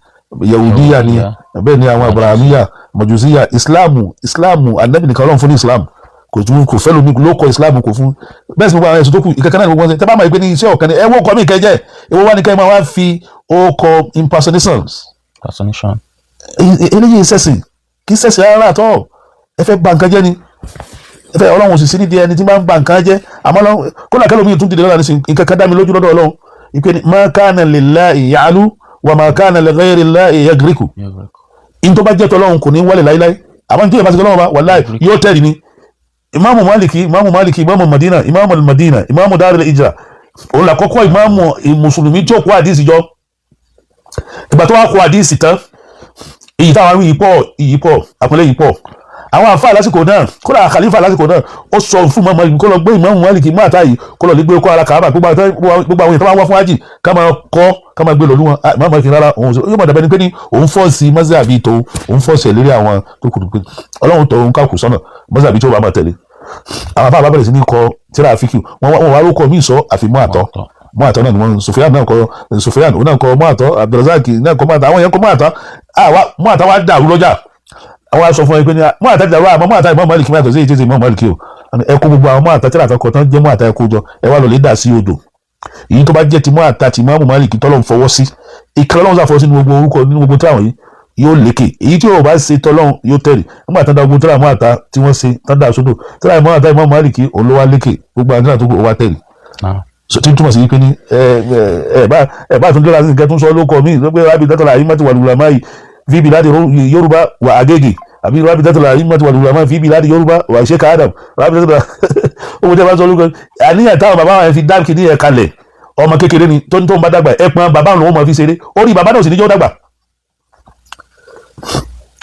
Yahudiya ni, bẹ́ẹ̀ ni àwọn Abrahamiya, Majusiya. Islamu, Islamu Anabi nìkan Ọlọ́run fún ní Islam, kò tún kò fẹ́ lómi lóko Islam kò fún. Bẹ́ẹ̀ sì gbogbo àwọn ẹ̀sìn tó kù, ìkankan náà ni gbogbo wọn ṣe. Tẹ́ bá máa gbé ní iṣẹ́ ọ̀kan ni ẹ wọ́n kọ́ mí kẹjẹ́ ìwọ wá ní kẹ́ ẹ máa wá fi orúkọ impersonations. Impersonation. Eléyìí sẹ̀sìn, kì í sẹ̀sìn rárá àtọ́. Ẹ fẹ́ bà nǹkan jẹ́ ni, ẹ fẹ́. Ọlọ́run sì sí nídìí ẹni tí bá ń bà nǹkan jẹ́. Àmọ́ Ọlọ́run kó làkẹ́ lómi tún dìde lọ́la nísìnyí. Nǹkan kan dá mi lójú lọ́dọ̀ Ọlọ́run ìpè ní ma kana lillahi ya'lu wa ma kana li ghayri llahi yagriku. In tó bá jẹ́ tọ́lọ́run kò ní wálé láíláí, àmọ́ ní tí yóò bá ti tọ́lọ́run bá wàláì yóò tẹ̀lé ni. Ìmáàmù Maliki, Ìmáàmù Maliki, Ìmáàmù Madina, Ìmáàmù Madina, Ìmáàmù Daril Hijra, òun là kọ́kọ́ ìmáàmù mùsùlùmí tí ó kó àdìsí jọ. Ìgbà tó wá kó àdìsí tán, èyí táwọn wí pọ̀, ìyí pọ̀, àpẹẹrẹ yìí pọ̀. Àwọn àfáà lásìkò náà, kódà khalifa lásìkò náà, ó sọ fún Ìmáàmù Málíkì kó lọ gbé Ìmáàmù Málíkì mú àtàyè, kó lọ lè gbé kó ara Kàábà, gbogbo àwọn èèyàn tó bá wá fún ájì ká máa kọ́, ká máa gbé lọ́lú wọn. Ìmáàmù Málíkì rárá, òun yóò máa dàbẹ́ ni pé ní òun force mọ́sàbí tó òun force ẹ̀ lérí àwọn tó kù, pé Ọlọ́run tó òun káàkù sọ́nà mọ́sàbí tó bá máa tẹ̀lé. Àwọn afáà bá bẹ̀rẹ̀ sí ní kọ tíra fíkì, wọn wá lóko míì sọ àfi mú àtọ́. Mú àtọ́ náà ni wọ́n. Sofiyan náà kọ, Sofiyan òun náà kọ mú àtọ́, Abdulrazak náà kọ mú àtọ́, àwọn yẹn kọ mú àtọ́. Àwa mú àtọ́ wa dàrú lọ́jà. Àwọn aṣọ fún ẹ pé ní mú àtọ́ dàrú, àmọ́ mú àtọ́ Imam Malik mú àtọ́ sí èyí tí Imam Malik o. Ẹ kó gbogbo àwọn mú àtọ́ tíra àtọ́ kọ tán jẹ́ mú àtọ́, ẹ kó jọ, ẹ wá lọ lè dà sí odò. Èyí tó bá jẹ́ ti mú àtà tí Imam Malik tọ́lọ́ ń fọwọ́ sí, ìkànnì Ọlọ́run sàfọwọ́ sí ní gbogbo orúkọ nínú gbogbo táwọn yìí yóò lékè. Èyí tí yóò bá ṣe tọ́lọ́run yóò tẹ̀lé. Nígbà tán da gbogbo tíra mú àtà tí wọ́n ṣe tán dà sódò, tíra mú àtà Imam Malik òun ló wá lékè, gbogbo àwọn tíra tó kù ó wá tẹ̀lé. So tí n túmọ̀ sí wípé ní ẹ bá tún dọ́là sí nǹkan tó ń sọ lóko mi ló pé rábì dátọ̀là ayé mọ́tò wàlúùlà máyì fíbi láti Yorùbá wà Agége, àbí rábì dátọ̀là ayé mọ́tò wàlúùlà máyì fíbi láti Yorùbá wà Sheikh Adam, rábì dátọ̀là owó tẹ́ bá sọ lóko. Àníyàn táwọn bàbá wọn fi dá kìíní ẹ̀ kalẹ̀, ọmọ kékeré ni tó ní tó ń bá dàgbà, ẹ pọn bàbá òun máa fi ṣeré orí bàbá náà sì níjọ́ dàgbà.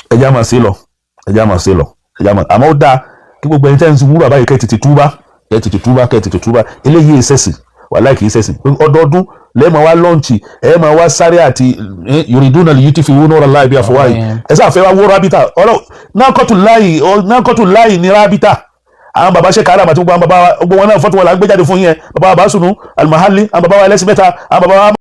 Ẹjá máa ṣe lọ, ẹjá máa ṣe lọ, ẹjá máa. Àmọ́ ó dáa kí gbogbo ẹni tẹ́ ń wúrà báyìí kẹ́ tètè túbá, kẹ́ tètè túbá, kẹ́ tètè túbá. Eléyìí ṣẹ̀sìn, wàláì kìí ṣẹ̀sìn. Ọdọọdún lẹ́ẹ̀ máa wá launch, ẹ̀ máa wá sáré àti yuriduna liyutfi'u nura Allahi bi afwahi. Ẹ sáà fẹ́ wá wó rábítà ọlọ́ nákọ́tù láì ní rábítà. Àwọn baba ṣe kàrà àti gbogbo àwọn baba, gbogbo wọn náà fọ́tò wọn là ń gbé jáde fún yẹn. Baba Abasunu Almahali, àwọn baba wa ẹlẹ́sìn mẹ́ta, àwọn baba wa.